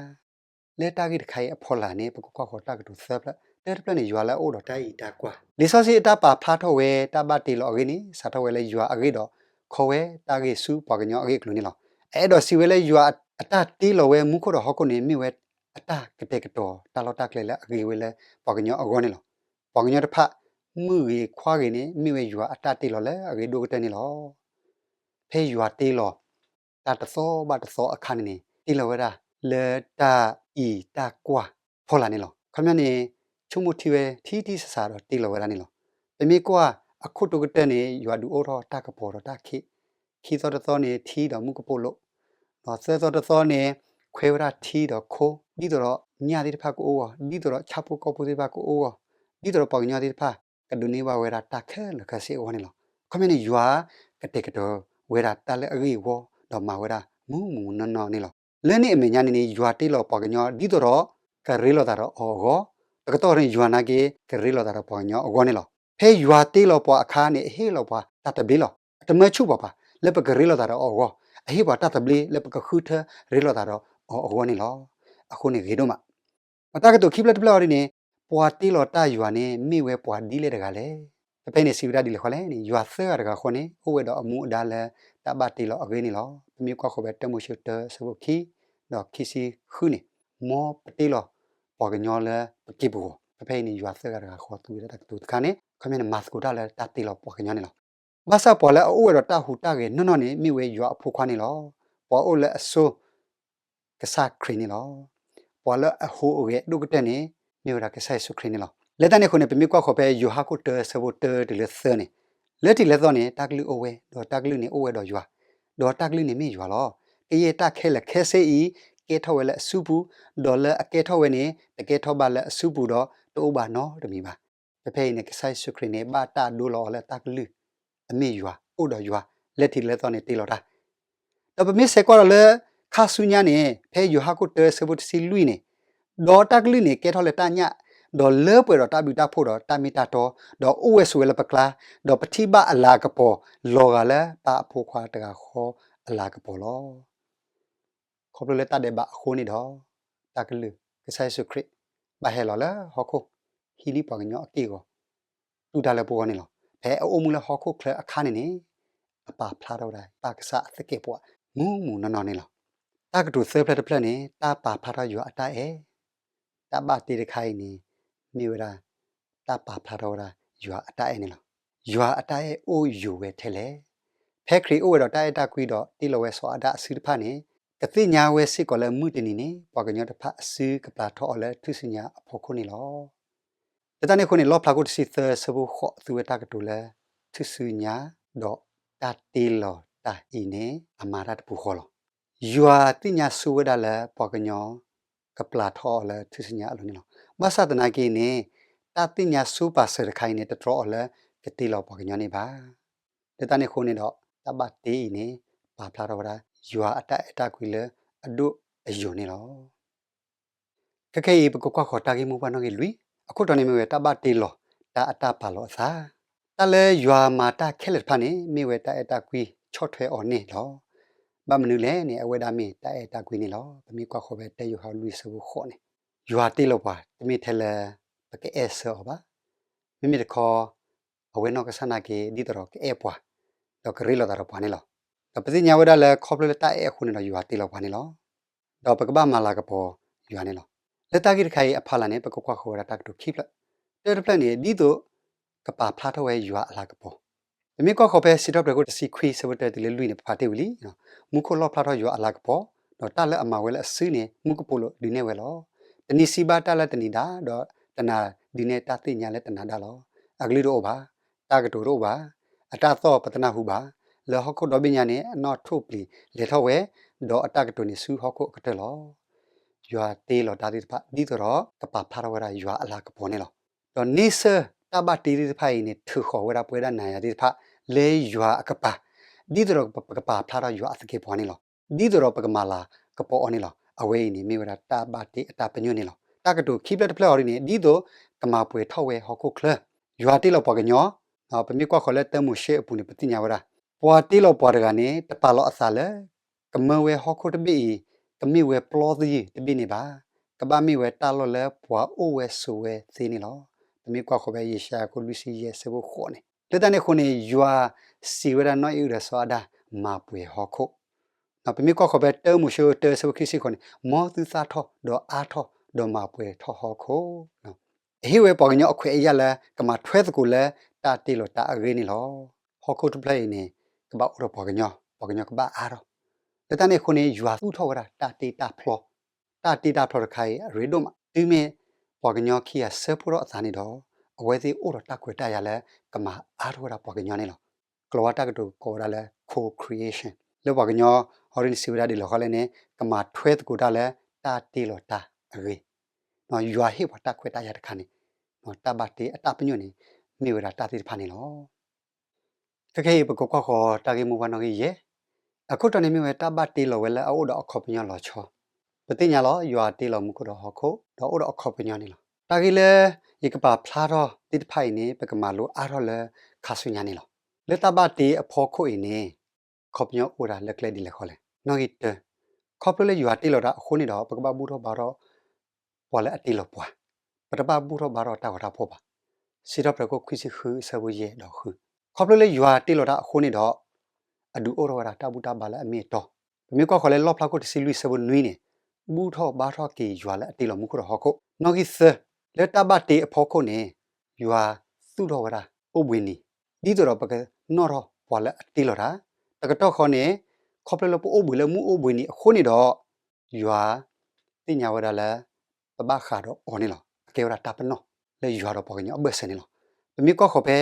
လၢတၢ်ဂ့ၢ်တခါအံၤအဖီလာ်န့ၣ် ပကကွၢ်ဃီၤတၢ်ကတိၤသၢဖျၢၣ်, တၢတဖျၢၣ်န့ၣ် ယွၤလၢအအိၣ်ဒီးတၢ်အံးတၢ်ကွၢ်. လံာ်စီဆှံအတၢ်ပာ်ဖျါထီၣ်ဝဲတၢ်ဘၣ်တ့လီၤအဂ့ၢ်န့ၣ် စးထီၣ်ဝဲလၢယွၤအဂ့ၢ်ဒီး ခီဝဲတၢ်ဂ့ၢ်ဆူပှၤကညီအဂ့ၢ်အကျိၤန့ၣ်လီၤ. အအဲၣ်ဒိးစံးဝဲလၢယွၤအတၢ်တ့လီၤဝဲမူခိၣ်ဒီးဟီၣ်ခိၣ်န့ၣ် မ့ၢ်ဝဲအတၢ်ကတဲာ်ကတီၤတၢ်လီၢ်တၢ်ကျဲလၢအဂ့ၤဝဲလၢပှၤကညီအဂီၢ်န့ၣ်လီၤ. ပှၤကညီတဖၣ် မုၢ်ဂ့ၤခွါဂ့ၤန့ၣ် မ့ၢ်ဝဲယွၤအတၢ်တ့လီၤလၢအဂ့ၤဒိၣ်ကတၢၢ်န့ၣ်လီၤ. ဖဲယွၤတ့လီၤ တၢ်တသီဘၣ်တသီအခါန့ၣ်န့ၣ် တ့လီၤဝဲဒၣ်လၢတၢ်အံးတၢ်ကွၢ်ဖီလာ်န့ၣ်လီၤ. ခီပညီန့ၣ် ဆိကမိၣ်ထံဝဲထံထံဆးဆးဒီးတ့လီၤဝဲဒၣ်န့ၣ်လီၤ. ပမ့ၢ်ကွၢ်အခိၣ်တိကတၢၢ်န့ၣ် ယွၤဒုးအိၣ်ထီၣ်တၢ်ကပီၤဒီးတၢ်ခံး, ခံသီတသီန့ၣ် ထံဒီးမုၢ်ကပိာ်လိၤ, ဒီးသၢသီတသီန့ၣ် ခွဲးဝဲဒၣ်ထံဒီးခိ, ဒ်သိးဒီးညၣ်သ့ၣ်တဖၣ်ကအိၣ်ဂီၢ်, ဒ်သိးဒီးဆၣ်ဖိကီၢ်ဖိသ့ၣ်တဖၣ်ကအိၣ်ဂီၢ်, ဒ်သိးဒီးပှၤကညီသ့ၣ်တဖၣ် ကဒိးန့ၢ်ဘၣ်ဝဲဒၣ်တၢ်ခဲလၢာ်ခဲဆ့အဂီၢ်န့ၣ်လီၤ. အခီပညီန့ၣ် ယွၤကတဲာ်ကတီၤဝဲဒၣ်တၢ်လၢအဂ့ၢ်အဝီ ဒီးမၤဝဲဒၣ်မူးမူးနီၢ်နီၢ်န့ၣ်လီၤ. လၢန့ၣ်အမဲာ်ညါန့ၣ်န့ၣ် ယွၤတ့လီၤပှၤကညီဒ်သိးဒီး ကရ့လိာ်သးဒီးအီၤအဂီၢ်, တကတီၢ်န့ၣ် ယွၤနာ်က့ ကရ့လိာ်သးဒီးပှၤကညီအဂီၢ်န့ၣ်လီၤ. ဖဲယွၤတ့လီၤပှၤအခါန့ၣ် အဟ့ၣ်လီၤပှၤတၢ်သဘျ့လီၤ. အတမၢဆူၣ်ပှၤဘၣ် လၢပကရ့လိာ်သးဒီးအီၤအဂီၢ်, အဟ့ၣ်ပှၤတၢ်သဘျ့လၢပကဃုထၢရ့လိာ်သးဒီးအီၤအဂီၢ်န့ၣ်လီၤ. အဃိန့ၣ်ဂ့ၤဒိၣ်မး ဒီးတၢ်ကတိၤခံဖျၢၣ်တဖျၢၣ်အံၤန့ၣ် ပှၤတ့လီၤတၢ်ယွၤန့ၣ် မ့ၢ်ဝဲပှၤဒ်လဲၣ်တဂၤလဲၣ်. ဖဲဖဲအံၤန့ၣ် စံးဝဲဒၣ်ဒ်လဲၣ်ဃီလဲၣ်န့ၣ် ယွၤသၢဂၤတဂၤဃီန့ၣ် အိၣ်ဝဲဒီးအမူအဒါလၢတၢ်ဘၣ်တ့လီၤအဂ့ၢ်န့ၣ်လီၤ. ပမ့ၢ်ကွၢ်ဃီၤဖဲတၢမိၤၡ့တၢဆၢဖိခံ ဒီးခံဆံဃုန့ၣ် မ်ပတ့လီၤပှၤကညီလၢပက့ၢ်ပဂီၤ. ဖဲဖဲအံၤန့ၣ် ယွၤသၢဂၤတဂၤဃီသူဝဲဒၣ်တၢ်ကတိၤတခါန့ၣ် အခီပညီန့ၣ် မၤသကိးတၢ်လၢတၢ်တ့လီၤပှၤကညီန့ၣ်လီၤ. ဘၣ်ဆၣ်ပှၤလၢအအိၣ်ဝဲဒီးတၢ်ဟူးတၢ်ဂဲၤနီၢ်နီၢ်န့ၣ် မ့ၢ်ဝဲယွၤအဖိခွါန့ၣ်လီၤ. ပှၤအိၣ်လၢအစိၤ ကစၢ်ခရံာ်န့ၣ်လီၤ. ပှၤလၢအဟူးအဂဲၤဒိၣ်ကတၢၢ်န့ၣ် မ့ၢ်ဝဲဒၣ်ကစၢ်ယ့ၣ်ၡူးခရံာ်န့ၣ်လီၤ. လၢတၢ်န့ၣ်အဃိန့ၣ် ပမ့ၢ်ကွၢ်ဃီၤဖဲယိၤဟၣ်ခိၣ်တၢဆၢဖိတၢတုၤလၢသၢန့ၣ်, လၢထံးလၢသီန့ၣ် တၢ်ကလုၢ်အိၣ်ဝဲ, ဒီးတၢ်ကလုၢ်န့ၣ်အိၣ်ဝဲဒီးယွၤ, ဒီးတၢ်ကလုၢ်န့ၣ်မ့ၢ်ယွၤလီၤ. ကယဲၢ်တၢ်ခဲလၢာ်ခဲဆ့အံၤ ကဲထီၣ်ဝဲလၢအစုပူၤ, ဒီးလၢအကဲထီၣ်ဝဲန့ၣ် တကဲထီၣ်ဘၣ်လၢအစုပူၤဒီးတအိၣ်ဘၣ်နီတမံၤဘၣ်. ဖဲဖဲအံၤန့ၣ် ကစၢ်ယ့ၣ်ၡူးခရံာ်န့ၣ် ဘၣ်တၢ်ဒိလီၤအီၤလၢတၢ်ကလုၢ် အမ့ၢ်ယွၤ, အိၣ်ဒီးယွၤ, လၢထံးလၢသီန့ၣ်တ့လီၤတၢ် ဒီးပမ့ၢ်ဆဲးကွၢ်ဒီးလၢ ခါဆူညါန့ၣ် ဖဲယိၤဟၣ်ခိၣ်တၢဆၢဖိတဆံလွံၢ်န့ၣ်, ဒီးတၢ်ကလုၢ်န့ၣ်ကဲထီၣ်လၢတၢ်ညၣ်, ဒီးလၢပှဲၤဒီးတၢ်ဘျုးတၢ်ဖှိၣ်ဒီးတၢ်မ့ၢ်တၢ်တီ, ဒီးအိၣ်ဝဲဆိးဝဲလၢပကျါ, ဒီးပထံၣ်ဘၣ်အလၤကပီၤ လီၤဂာ်လၢပၢ်အဖိခွါတဂၤဃီအလၤကပီၤလီၤ. ခီဖျိလၢတၢ်ဒဲးဘးအဃိန့ၣ်ဒီး တၢ်ကလုၢ် ကစၢ်ယ့ၣ်ၡူးခရံာ် ဘၣ်ဟဲလီၤလၢဟီၣ်ခိၣ် ဟံးန့ၢ်ပှၤကညီအက့ၢ်အဂီၤ တူၢ်တၢ်လၢပဂီၢ်န့ၣ်လီၤ. ဖဲအအိၣ်မူလၢဟီၣ်ခိၣ်ချၢအခါန့ၣ်န့ၣ် အပာ်ဖျါထီၣ်ဝဲဒၣ် ပၢ်ကစၢ်အသကဲးပဝး မူးမူးနီၢ်နီၢ်န့ၣ်လီၤ. တၢ်ကတိၤသၢဖျၢၣ်တဖျၢၣ်န့ၣ် တၢ်ပာ်ဖျါထီၣ်ယွၤအတၢ်အဲၣ်, တၢ်ဘၣ်တ့တခါအံၤန့ၣ် မ့ၢ်ဝဲဒၣ် တၢ်ပာ်ဖျါထီၣ်ဝဲဒၣ်ယွၤအတၢ်အဲၣ်န့ၣ်လီၤ. ယွၤအတၢ်အဲၣ်အိၣ်ယိာ်ဝဲထဲလဲၣ်. ဖဲခရံာ်အိၣ်ဝဲဒီးတၢ်အဲၣ်တၢ်ကွံဒီးတ့လီၤဝဲစီၤအၤဒၣ်အစုတဖၣ်န့ၣ် ကသ့ၣ်ညါဝဲစ့ၢ်ကီးလၢမုၢ်တနံၤန့ၣ် ပှၤကညီတဖၣ်အစုကပျၢ်ထီၣ်အီၤလၢထူၣ်စုညါအဖီခိၣ်န့ၣ်လီၤ. လၢတၢ်န့ၣ်အဃိန့ၣ် လီၣ်ဖျါခိၣ်တဆံသၢဆၢဖိဃိး သူဝဲတၢ်ကတိၤလၢ ထူၣ်စုညါ ဒီးတၢ်တ့လီၤတၢ်အံၤန့ၣ် အမၤတၢ်တပူၤဃီလီၤ. ယွၤသ့ၣ်ညါဆိဝဲဒၣ်လၢပှၤကညီ ကပျၢ်ထီၣ်အီၤလၢထူၣ်စုညါအလိၤန့ၣ်လီၤ. ဘၣ်ဆၣ်သနာ်က့န့ၣ် တၢ်သ့ၣ်ညါဆိပာ်စၢၤတခါအံၤန့ၣ် တတြီအီၤလၢ ကတ့လီၤပှၤကညီန့ၣ်ဘၣ်. လၢတၢ်န့ၣ်အဃိန့ၣ်ဒီး တၢ်ဘၣ်တ့အံၤန့ၣ် ပာ်ဖျါထီၣ်ဝဲဒၣ် ယွၤအတၢ်အဲၣ်တၢ်ကွံလၢအဒိၣ်အယိာ်န့ၣ်လီၤ. ခဲခဲအံၤ ပကကွၢ်ဃီၤတၢ်ဂ့ၢ်မိၢ်ပှၢ်နီၣ်ဂံၢ်လွံၢ်, အခိၣ်တီန့ၣ်မ့ၢ်ဝဲတၢ်ဘၣ်တ့လီၤ တၢ်အတၢ်ပာ်လီၤအသး. တၢ်လၢယွၤမၤတၢ်ခဲလၢာ်တဖၣ်န့ၣ် မ့ၢ်ဝဲတၢ်အဲၣ်တၢ်ကွံဆီၣ်ထွဲအီၤန့ၣ်လီၤ. ဘၣ်မနုၤလဲၣ်န့ၣ် အဝဲဒၣ်မ့ၢ်တၢ်အဲၣ်တၢ်ကွံန့ၣ်လီၤ. ပမ့ၢ်ကွၢ်ဃီၤဖဲတၢယိၤဟၣ်လွံၢ်ဆၢဖိဃိးန့ၣ်, ယွၤတ့လီၤပှၤ တမ့ၢ်ထဲလၢ ပကအဲၣ်ဆၢအီၤဘၣ်. မ့မ့ၢ်တခီ အဝဲနီၢ်ကစၢ်နာ်က့ ဒ်သိးဒီးကအဲၣ်ပှၤ, ဒီးကရ့လိာ်သးဒီးပှၤန့ၣ်လီၤ. ဒီးပသ့ၣ်ညါဝဲဒၣ်လၢခီဖျိလၢတၢ်အဲၣ်အဃိန့ၣ်ဒီးယွၤတ့လီၤပှၤန့ၣ်လီၤ. ဒီးပကဘၣ်မၤလၤကပီၤယွၤန့ၣ်လီၤ. လၢတၢ်ဂ့ၢ်တခါအံၤအဖီလာ်န့ၣ် ပကကွၢ်ဃီၤဝဲဒၣ်တၢ်ကတိၤခံဖျၢၣ်, တၢတဖျၢၣ်န့ၣ် ဒ်သိးကပာ်ဖျါထီၣ်ဝဲယွၤအလၤကပီၤ. ပမ့ၢ်ကွၢ်ဃီၤဖဲစံးထီၣ်ပတြၢၤခိၣ်တဆံခွံဆၢဖိတၢတုၤလၢလွံၢ်န့ၣ် ပဖးတ့ၢ်ဝံၤလံ, မူခိၣ်လီၣ်ဖျါထီၣ်ယွၤအလၤကပီၤ, ဒီးတၢ်လၢအမၤဝဲလၢအစုန့ၣ် မူကပိာ်လိၤဒုးနဲၣ်ဝဲလီၤ. တနံၤစံးဘၣ်တၢ်လၢတနံၤဒါ, ဒီးတနၤဒုးနဲၣ်တၢ်သ့ၣ်ညါလၢတနၤဒါလီၤ. အကလုၢ်တအိၣ်ဘၣ်, တၢ်ကတိၤတအိၣ်ဘၣ်, အတၢ်သီၣ်ပတနၢ်ဟူဘၣ်, လၢဟီၣ်ခိၣ်ဒီဘ့ၣ်ညါန့ၣ် အနီၣ်ထိၣ်ပျံၤလဲၤထီၣ်ဝဲ, ဒီးအတၢ်ကတိၤန့ၣ်ဆူဟီၣ်ခိၣ်အကတၢၢ်လီၤ. ယွၤတ့လီၤတၢ်သ့ၣ်တဖၣ် ဒ်သိးဒီးကပာ်ဖျါထီၣ်ဝဲဒၣ်ယွၤအလၤကပီၤန့ၣ်လီၤ. ဒီးန့ဆၢၣ်တၢ်ဘၣ်တ့သ့ၣ်တဖၣ်အံၤန့ၣ် ထုးဃီၤဝဲဒၣ်ပဝဲဒၣ်နၤယၤသ့ၣ်တဖၣ် လၢယွၤအကပၤ, ဒ်သိးဒီးပကပာ်ဖျါထီၣ်ယွၤအသကဲးပဝးန့ၣ်လီၤ. ဒ်သိးဒီးပကမၤလၤကပီၤအီၤန့ၣ်လီၤ. အဝဲအံၤန့ၣ်မ့ၢ်ဝဲဒၣ်တၢ်ဘၣ်တ့အတၢ်ပညိၣ်န့ၣ်လီၤ. တၢ်ကတိၤခံဖျၢၣ်တဖျၢၣ်အီၤဒ်န့ၣ် ဒ်သိးကမၤပှဲၤထီၣ်ဝဲဟီၣ်ခိၣ်ချၢ, ယွၤတ့လီၤပှၤကညီ, ပမ့ၢ်ကွၢ်ဃီၤလၢတၢမိၤၡ့အပူၤန့ၣ် ပသ့ၣ်ညါဝဲဒၣ်, ပှၤတ့လီၤပှၤတဂၤန့ၣ် တပာ်လီၤအသးလၢ ကမၢဝဲဟီၣ်ခိၣ်တဘ့ၣ်အံၤ ကမ့ၢ်ဝဲပျီသယုၢ်တဘ့ၣ်န့ၣ်ဘၣ်. ကဘၣ်မ့ၢ်ဝဲတၢ်လီၢ်လၢပှၤအိၣ်ဝဲဆိးဝဲသ့န့ၣ်လီၤ. ပမ့ၢ်ကွၢ်ဃီၤဖဲယၡါယၤခိၣ်လွံၢ်ဆံယဲၢ်ဆၢဖိဃိးန့ၣ်, လၢတၢ်န့ၣ်အဃိန့ၣ် ယွၤစံးဝဲဒၣ်နီၢ်အံၣ်အုဒီးစီၤအၤဒၣ် မၤပှဲၤဟီၣ်ခိၣ်. ပမ့ၢ်ကွၢ်ဃီၤဖဲတၢမိၤၡ့တၢဆၢဖိခံဆံဃိးန့ၣ်, မ်သုသၣ်ထီၣ်ဒီးအါထီၣ်ဒီးမၤပှဲၤထီၣ်ဟီၣ်ခိၣ် အဟ့ၣ်ဝဲပှၤကညီအခွဲးအယာ်လၢကမၤထွဲသကိးလၢတၢ်တ့လီၤတၢ်အဂ့ၢ်န့ၣ်လီၤ. ဟီၣ်ခိၣ်တဖျၢၣ်အံၤန့ၣ် ကဘၣ်အိၣ်ဒီးပှၤကညီ, ပှၤကညီကဘၣ်အါထီၣ်. လၢတၢ်န့ၣ်အဃိန့ၣ် ယွၤသူၣ်ထီၣ်ဝဲဒၣ်တၢ်တ့တၢ်ဖျီ, တၢ်တ့တၢ်ဖျီတခါအံၤအရ့ဒိၣ်မး, တုၤမ့ၢ်ပှၤကညီခံဂၤဆၢဖှိၣ်ထီၣ်အသးန့ၣ်ဒီး အဝဲသ့ၣ်အိၣ်ဒီးတၢ်ခွဲးတၢ်ယာ်လၢကမၤအါထီၣ်ဝဲဒၣ်ပှၤကညီန့ၣ်လီၤ. ကလီၤဝါတၢ်ကတိၤကိးဝဲဒၣ်လၢ co-creation လၢပှၤကညီအီၤဒ်န့ၣ်စံးဝဲဒၣ်ဒ်လဲၣ်ဃီလဲၣ်န့ၣ် ကမၤထွဲသကိးတၢ်လၢတၢ်တ့လီၤတၢ်အဂ့ၢ် ယွၤဟ့ၣ်ပှၤတၢ်ခွဲးတၢ်ယာ်တခါန့ၣ်, တၢ်ဘၣ်တ့အတၢ်ပညိၣ်န့ၣ် မ့ၢ်ဝဲဒၣ်တၢ်သ့ၣ်တဖၣ်န့ၣ်လီၤ. ခဲခဲအံၤ ပကကွၢ်ဃီၤတၢ်ဂ့ၢ်မိၢ်ပှၢ်နီၣ်ဂံၢ်ယဲၢ်, အခိၣ်တီန့ၣ်မ့ၢ်ဝဲတၢ်ဘၣ်တ့လီၤဝဲလၢအအိၣ်ဒီးအခီပညီလီၤဆီ. ပသ့ၣ်ညါလီၤ ယွၤတ့လီၤမူခိၣ်ဒီးဟီၣ်ခိၣ် ဒီးအိၣ်ဒီးအခီပညီန့ၣ်လီၤ. တၢ်ဂ့ၢ်လၢယကပာ်ဖျါထီၣ်သ့ၣ်တဖၣ်အံၤန့ၣ် ပကမၤလိအါထီၣ်လၢခါဆူညါန့ၣ်လီၤ. လၢတၢ်ဘၣ်တ့အဖီခိၣ်အံၤန့ၣ် အခီပညီအိၣ်ဝဲဒၣ်လၢကျဲဒ်လဲၣ်ဃီလဲၣ်. နီၣ်ဂံၢ်တၢ, ခီဖျိလၢယွၤတ့လီၤတၢ်အဃိန့ၣ်ဒီး ပကဘၣ်ဘူၣ်ထီၣ်ဘါထီၣ် ပှၤလၢအတ့လီၤပှၤ, ပတဘၣ်ဘူၣ်ထီၣ်ဘါထီၣ်တၢ်ဂီၤတၢ်ဖီၣ်ဘၣ်. စံးထီၣ်ပတြၢၤခိၣ်ခွံဆံဃုအဆၢဖိယဲၢ်ဒီးဃု, ခီဖျိလၢယွၤတ့လီၤတၢ်အဃိန့ၣ်ဒီး အဒုးအိၣ်ထီၣ်ဝဲဒၣ်တၢ်ဘူၣ်တၢ်ဘါလၢအမ့ၢ်အတီ, ပမ့ၢ်ကွၢ်ဃီၤလၢလီၣ်ဖျါခိၣ်တဆံလွံၢ်ဆၢဖိနွံန့ၣ်, ဘူၣ်ထီၣ်ဘါထီၣ်က့ၤယွၤလၢအတ့လီၤမူခိၣ်ဒီးဟီၣ်ခိၣ်. နီၣ်ဂံၢ်သၢ, လၢတၢ်ဘၣ်တ့အဖီခိၣ်န့ၣ် ယွၤသူၣ်ထီၣ်ဝဲဒၣ်အိၣ်ဘှံးနံၤ, ဒ်သိးဒီးပကနီၣ်ထီၣ်ပှၤလၢအတ့လီၤတၢ်, တကတီၢ်ဃီန့ၣ် ခီဖျိလၢပအိၣ်ဘှံးလၢမုၢ်အိၣ်ဘှံးနံၤအဃိန့ၣ်ဒီး ယွၤသ့ၣ်ညါဝဲဒၣ်လၢ ပဘၣ်ဃးဒီးအီၤန့ၣ်လီၤ. အကဲဝဲဒၣ်တၢ်ပနီၣ်လၢယွၤဒီးပှၤကညီအဘၢၣ်စၢၤန့ၣ်လီၤ. ပမ့ၢ်ကွၢ်ဃီၤဖဲ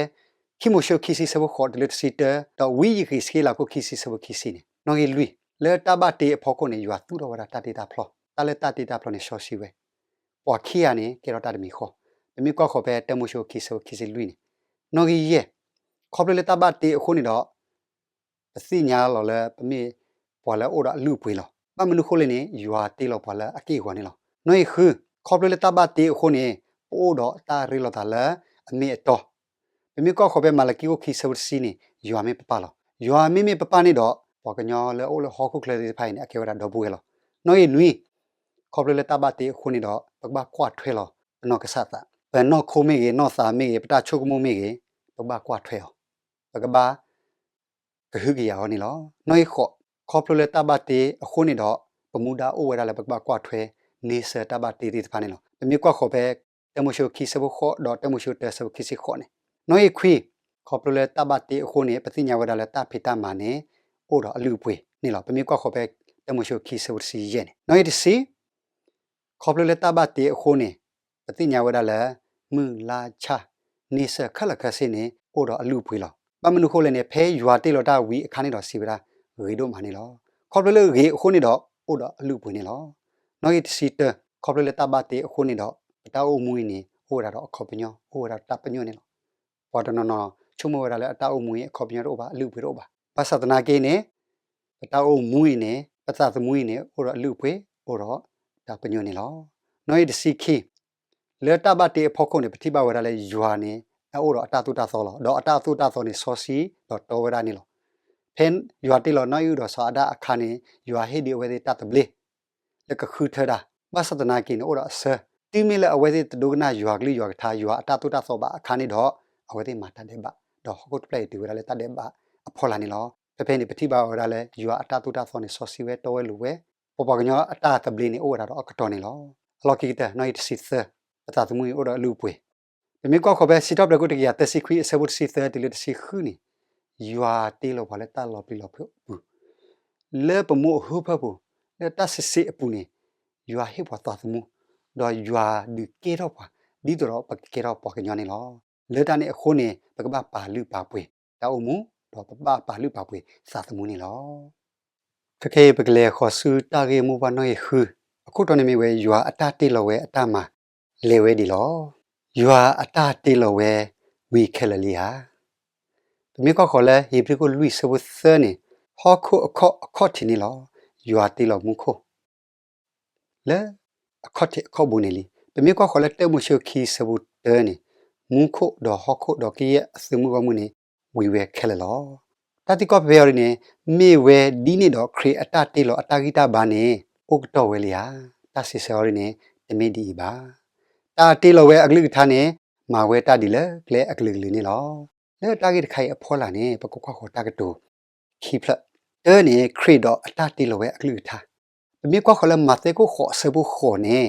ခံမိၤၡ့ခံဆံဆၢဖိဃိးတုၤလၢတဆံတၢ ဒီးဝံယဃ့းစက့လးခိၣ်ခံဆံဆၢဖိခံဆံန့ၣ်, နီၣ်ဂံၢ်လွံၢ်, လၢတၢ်ဘၣ်တ့အဖီခိၣ်န့ၣ် ယွၤသူၣ်ထီၣ်ဝဲဒၣ်တၢ်တ့တၢ်ဖျီ, တၢ်လၢတၢ်တ့တၢ်ဖျီန့ၣ် စီဆှံဝဲ, ပှၤခံဂၤန့ၣ် ကဲထီၣ်တၢ်တမံၤဃီ, ပမ့ၢ်ကွၢ်ဃီၤဖဲတၢမိၤၡ့ခံဆၢဖိခံဆံလွံၢ်န့ၣ်, နီၣ်ဂံၢ်ယဲၢ်, ခီဖျိလၢတၢ်ဘၣ်တ့အဃိန့ၣ်ဒီး ပသ့ၣ်ညါလီၤလၢပမ့ၢ်ပှၤလၢအအိၣ်ဒီးအလုၢ်အပှ့ၤလီၤ. ဘၣ်မနုၤအဃိလဲၣ်န့ၣ် ယွၤတ့လီၤပှၤလၢအက့ၢ်အဂီၤန့ၣ်လီၤ. နီၣ်ဂံၢ်ဃု, ခီဖျိလၢတၢ်ဘၣ်တ့အဃိန့ၣ် ပအိၣ်ဒီးတၢ်ရ့လိာ်သးလၢအမ့ၢ်အတီ, ပမ့ၢ်ကွၢ်ဃီၤဖဲမၤလကံခိၣ်ခံဆၢဖိတဆံန့ၣ် ယွၤမ့ၢ်ပပၢ်လီၤ. ယွၤမ့မ့ၢ်ပပၢ်န့ၣ်ဒီး ပှၤကညီလၢအအိၣ်လၢဟီၣ်ခိၣ်ချၢသ့ၣ်တဖၣ်အံၤန့ၣ် အကဲဝဲဒၣ်ဒီပုၢ်ဝဲၢ်လီၤ. နီၣ်ဂံၢ်နွံ, ခီဖျိလၢတၢ်ဘၣ်တ့အဃိန့ၣ်ဒီး ပကဘၣ်ကွၢ်ထွဲလီၤ ပနီၢ်ကစၢ်သး, ပနီၢ်ခိမ့ၢ်ဂ့ၤ, နီၢ်သးမ့ၢ်ဂ့ၤ, ပတၢ်ဆိကမိၣ်မ့ၢ်ဂ့ၤ, ပကဘၣ်ကွၢ်ထွဲအီၤ, ပကဘၣ် ကဟုကယာ်အီၤန့ၣ်လီၤ. နီၣ်ဂံၢ်ဃိး, ခီဖျိလၢတၢ်ဘၣ်တ့အဃိန့ၣ်ဒီး ပမူဒါအိၣ်ဝဲဒၣ်လၢပကဘၣ်ကွၢ်ထွဲ န့ဆၢၣ်တၢ်ဘၣ်တ့သ့ၣ်တဖၣ်န့ၣ်လီၤ. ပမ့ၢ်ကွၢ်ဃီၤဖဲ တၢမိၤၡ့ခံဆၢဖိဃိး ဒီးတၢမိၤၡ့တၢဆၢဖိခံဆံဃိးန့ၣ်, နီၣ်ဂံၢ်ခွံ, ခီဖျိလၢတၢ်ဘၣ်တ့အဃိန့ၣ် ပသ့ၣ်ညါဝဲဒၣ်လၢတၢ်ဖံးတၢ်မၤန့ၣ် အိၣ်ဒီးအလုၢ်အပှ့ၤန့ၣ်လီၤ. ပမ့ၢ်ကွၢ်ဃီၤဖဲ တၢမိၤၡ့ခံဆၢဖိတဆံယဲၢ်န့ၣ်, နီၣ်ဂံၢ်တဆံ ခီဖျိလၢတၢ်ဘၣ်တ့အဃိန့ၣ် ပသ့ၣ်ညါဝဲဒၣ်လၢ မုၢ်လါဆၣ် န့ဆၢၣ်ခဲလၢာ်ခဲဆ့န့ၣ် အိၣ်ဒီးအလုၢ်အပှ့ၤလီၤ. ဘၣ်မနုၤအဃိလဲၣ်န့ၣ် ဖဲယွၤတ့လီၤတၢ်ဝံၤအခါန့ၣ်ဒီးစံးဝဲဒၣ် ဂ့ၤဒိၣ်မးန့ၣ်လီၤ. ခီဖျိလၢဂ့ၤအဃိန့ၣ်ဒီး အိၣ်ဒီးအလုၢ်အပှ့ၤန့ၣ်လီၤ. နီၣ်ဂံၢ်တဆံတၢ, ခီဖျိလၢတၢ်ဘၣ်တ့အဃိန့ၣ်ဒီး ပတၢ်အိၣ်မူအံၤန့ၣ် အိၣ်ဝဲဒၣ်ဒီးအခီပညီ, အိၣ်ဝဲဒၣ်ဒီးတၢ်ပညိၣ်န့ၣ်လီၤ. ပှၤတနီၤနီၤ ဆိကမိၣ်ဝဲဒၣ်လၢအတၢ်အိၣ်မူအံၤ အခီပညီတအိၣ်ဘၣ်, အလုၢ်အပှ့ၤတအိၣ်ဘၣ်. ဘၣ်ဆၣ်သနာ်က့န့ၣ် ပတၢ်အိၣ်မူအံၤန့ၣ် ပသးသမူအံၤန့ၣ် အိၣ်ဒီးအလုၢ်အပှ့ၤ, အိၣ်ဒီးတၢ်ပညိၣ်န့ၣ်လီၤ. နီၣ်ဂံၢ်တဆံခံ, လၢတၢ်ဘၣ်တ့အဖီခိၣ်န့ၣ် ပထံၣ်ဘၣ်ဝဲဒၣ်လၢယွၤန့ၣ် အအိၣ်ဒီးအတၢ်သိၣ်တၢ်သီလီၤ. ဒီးအတၢ်သိၣ်တၢ်သီန့ၣ် စီဆှံဒီးတီဝဲဒၣ်န့ၣ်လီၤ. ဖဲယွၤတ့လီၤနီၢ်အံၣ်ဒီးစီၤအၤဒၣ်အခါန့ၣ် ယွၤဟ့ၣ်ဒုးအဝဲသ့ၣ်တၢ်သဘျ့ လၢကဃုထၢတၢ်, ဘၣ်ဆၣ်သနာ်က့န့ၣ် အိၣ်ဒီးအဆၢ, တုၤမ့ၢ်လၢအဝဲသ့ၣ်တဒိကနၣ်ယွၤကလုၢ်ယွၤကထါ ယွၤအတၢ်သိၣ်တၢ်သီဘၣ်အခါန့ၣ်ဒီး အဝဲသ့ၣ်မၤတၢ်ဒဲးဘး, ဒီးဟီၣ်ခိၣ်တဖျၢၣ်အံၤတုၤဝဲဒၣ်လၢတၢ်ဒဲးဘးအဖီလာ်န့ၣ်လီၤ. ဖဲဖဲန့ၣ် ပထံၣ်ဘၣ်ဝဲဒၣ်လၢ ယွၤအတၢ်သိၣ်တၢ်သီန့ၣ် စီဆှံဝဲတီဝဲလိၤဝဲ, ပပှၤကညီအတၢ်သဘျ့န့ၣ် အိၣ်ဝဲဒၣ်ဒီးအကတီၢ်န့ၣ်လီၤ. အလီၢ်ခံကတၢၢ် နီၣ်ဂံၢ်တဆံသၢ, ပသးသမူအံၤအိၣ်ဒီးအလုၢ်အပှ့ၤ, ပမ့ၢ်ကွၢ်ဃီၤဖဲစံးထီၣ်ပတြၢၤခိၣ်တကယၤသၢဆံခွံအဆၢဖိတဆံသၢတုၤလၢတဆံဃုန့ၣ်, ယွၤတ့လီၤပှၤလၢတၢ်လီၤပျံၤလီၤဖုးအပူၤ, လၢပမူအဟၢဖၢပူၤ, လၢတၢ်စံးဆ့အပူၤန့ၣ်, ယွၤဟ့ၣ်ပှၤသးသမူ, ဒီးယွၤဒုးကဲထီၣ်ပှၤ ဒ်သိးဒီးပကကဲထီၣ်ပှၤကညီန့ၣ်လီၤ. လၢတၢ်န့ၣ်အဃိန့ၣ် ပကဘၣ်ပာ်လုၢ်ပာ်ပှ့ၤတၢ်အိၣ်မူ, ဒီးပဘၣ်ပာ်လုၢ်ပာ်ပှ့ၤသးသမူန့ၣ်လီၤ. ခဲခဲအံၤ ပကလဲၤဃီၤဆူတၢ်ဂ့ၢ်မိၢ်ပှၢ်နီၣ်ဂံၢ်ဃု, အခိၣ်တီန့ၣ်မ့ၢ်ဝဲ ယွၤအတၢ်တ့လီၤဝဲအတၢ်မၤ လဲၤဝဲဒ်လဲၣ်. ယွၤအတၢ်တ့လီၤဝဲဝံၤခဲလၢာ်လံဧါ. ပမ့ၢ်ကွၢ်ဃီၤလၢဧ့ၤဘြံၤခိၣ်လွံၢ်ဆၢဖိသၢန့ၣ်, ဟီၣ်ခိၣ်အခီၣ်အခီၣ်ထံးန့ၣ်လီၤ. ယွၤတ့လီၤမူခိၣ် လၢအခီၣ်ထံးအခီၣ်ဘိန့ၣ်လံ. ပမ့ၢ်ကွၢ်ဃီၤလၢတၢမိၤၡ့ခံဆၢဖိတၢန့ၣ်, မူခိၣ်ဒီးဟီၣ်ခိၣ်ဒီးကယဲၢ်အသုးမုၢ်ဂီၢ်မုၢ်န့ၣ် ဝံၤဝဲခဲလၢာ်လီၤ. တၢ်သံကွၢ်ဖဲဖဲအံၤဒ်န့ၣ်, မ့ၢ်ဝဲဒ်န့ၣ်ဒီးခရံာ်အတၢ်တ့လီၤအတၢ်ဂံၢ်တၢ်ဘါန့ၣ် အိၣ်ကတီၢ်ဝဲလံဧါ. တၢ်စံးဆၢအံၤဒ်န့ၣ် တမ့ၢ်ဒ်အံၤဘၣ်. တၢ်တ့လီၤဝဲအကလုၢ်ကထါန့ၣ် မၤဝဲတၢ်ဒ်လၢကျဲအကလုာ်ကလုာ်န့ၣ်လီၤ. လၢတၢ်ဂ့ၢ်တခါအံၤအဖီလာ်န့ၣ် ပကကွၢ်ဃီၤတၢ်ကတိၤခံဖျၢၣ်. တၢန့ၣ် ခရံာ်ဒီးအတၢ်တ့လီၤဝဲအကလုၢ်ကထါ. ပမ့ၢ်ကွၢ်ဃီၤလၢမးသဲခိၣ်ဃိးအဆၢဖိဃိးန့ၣ်,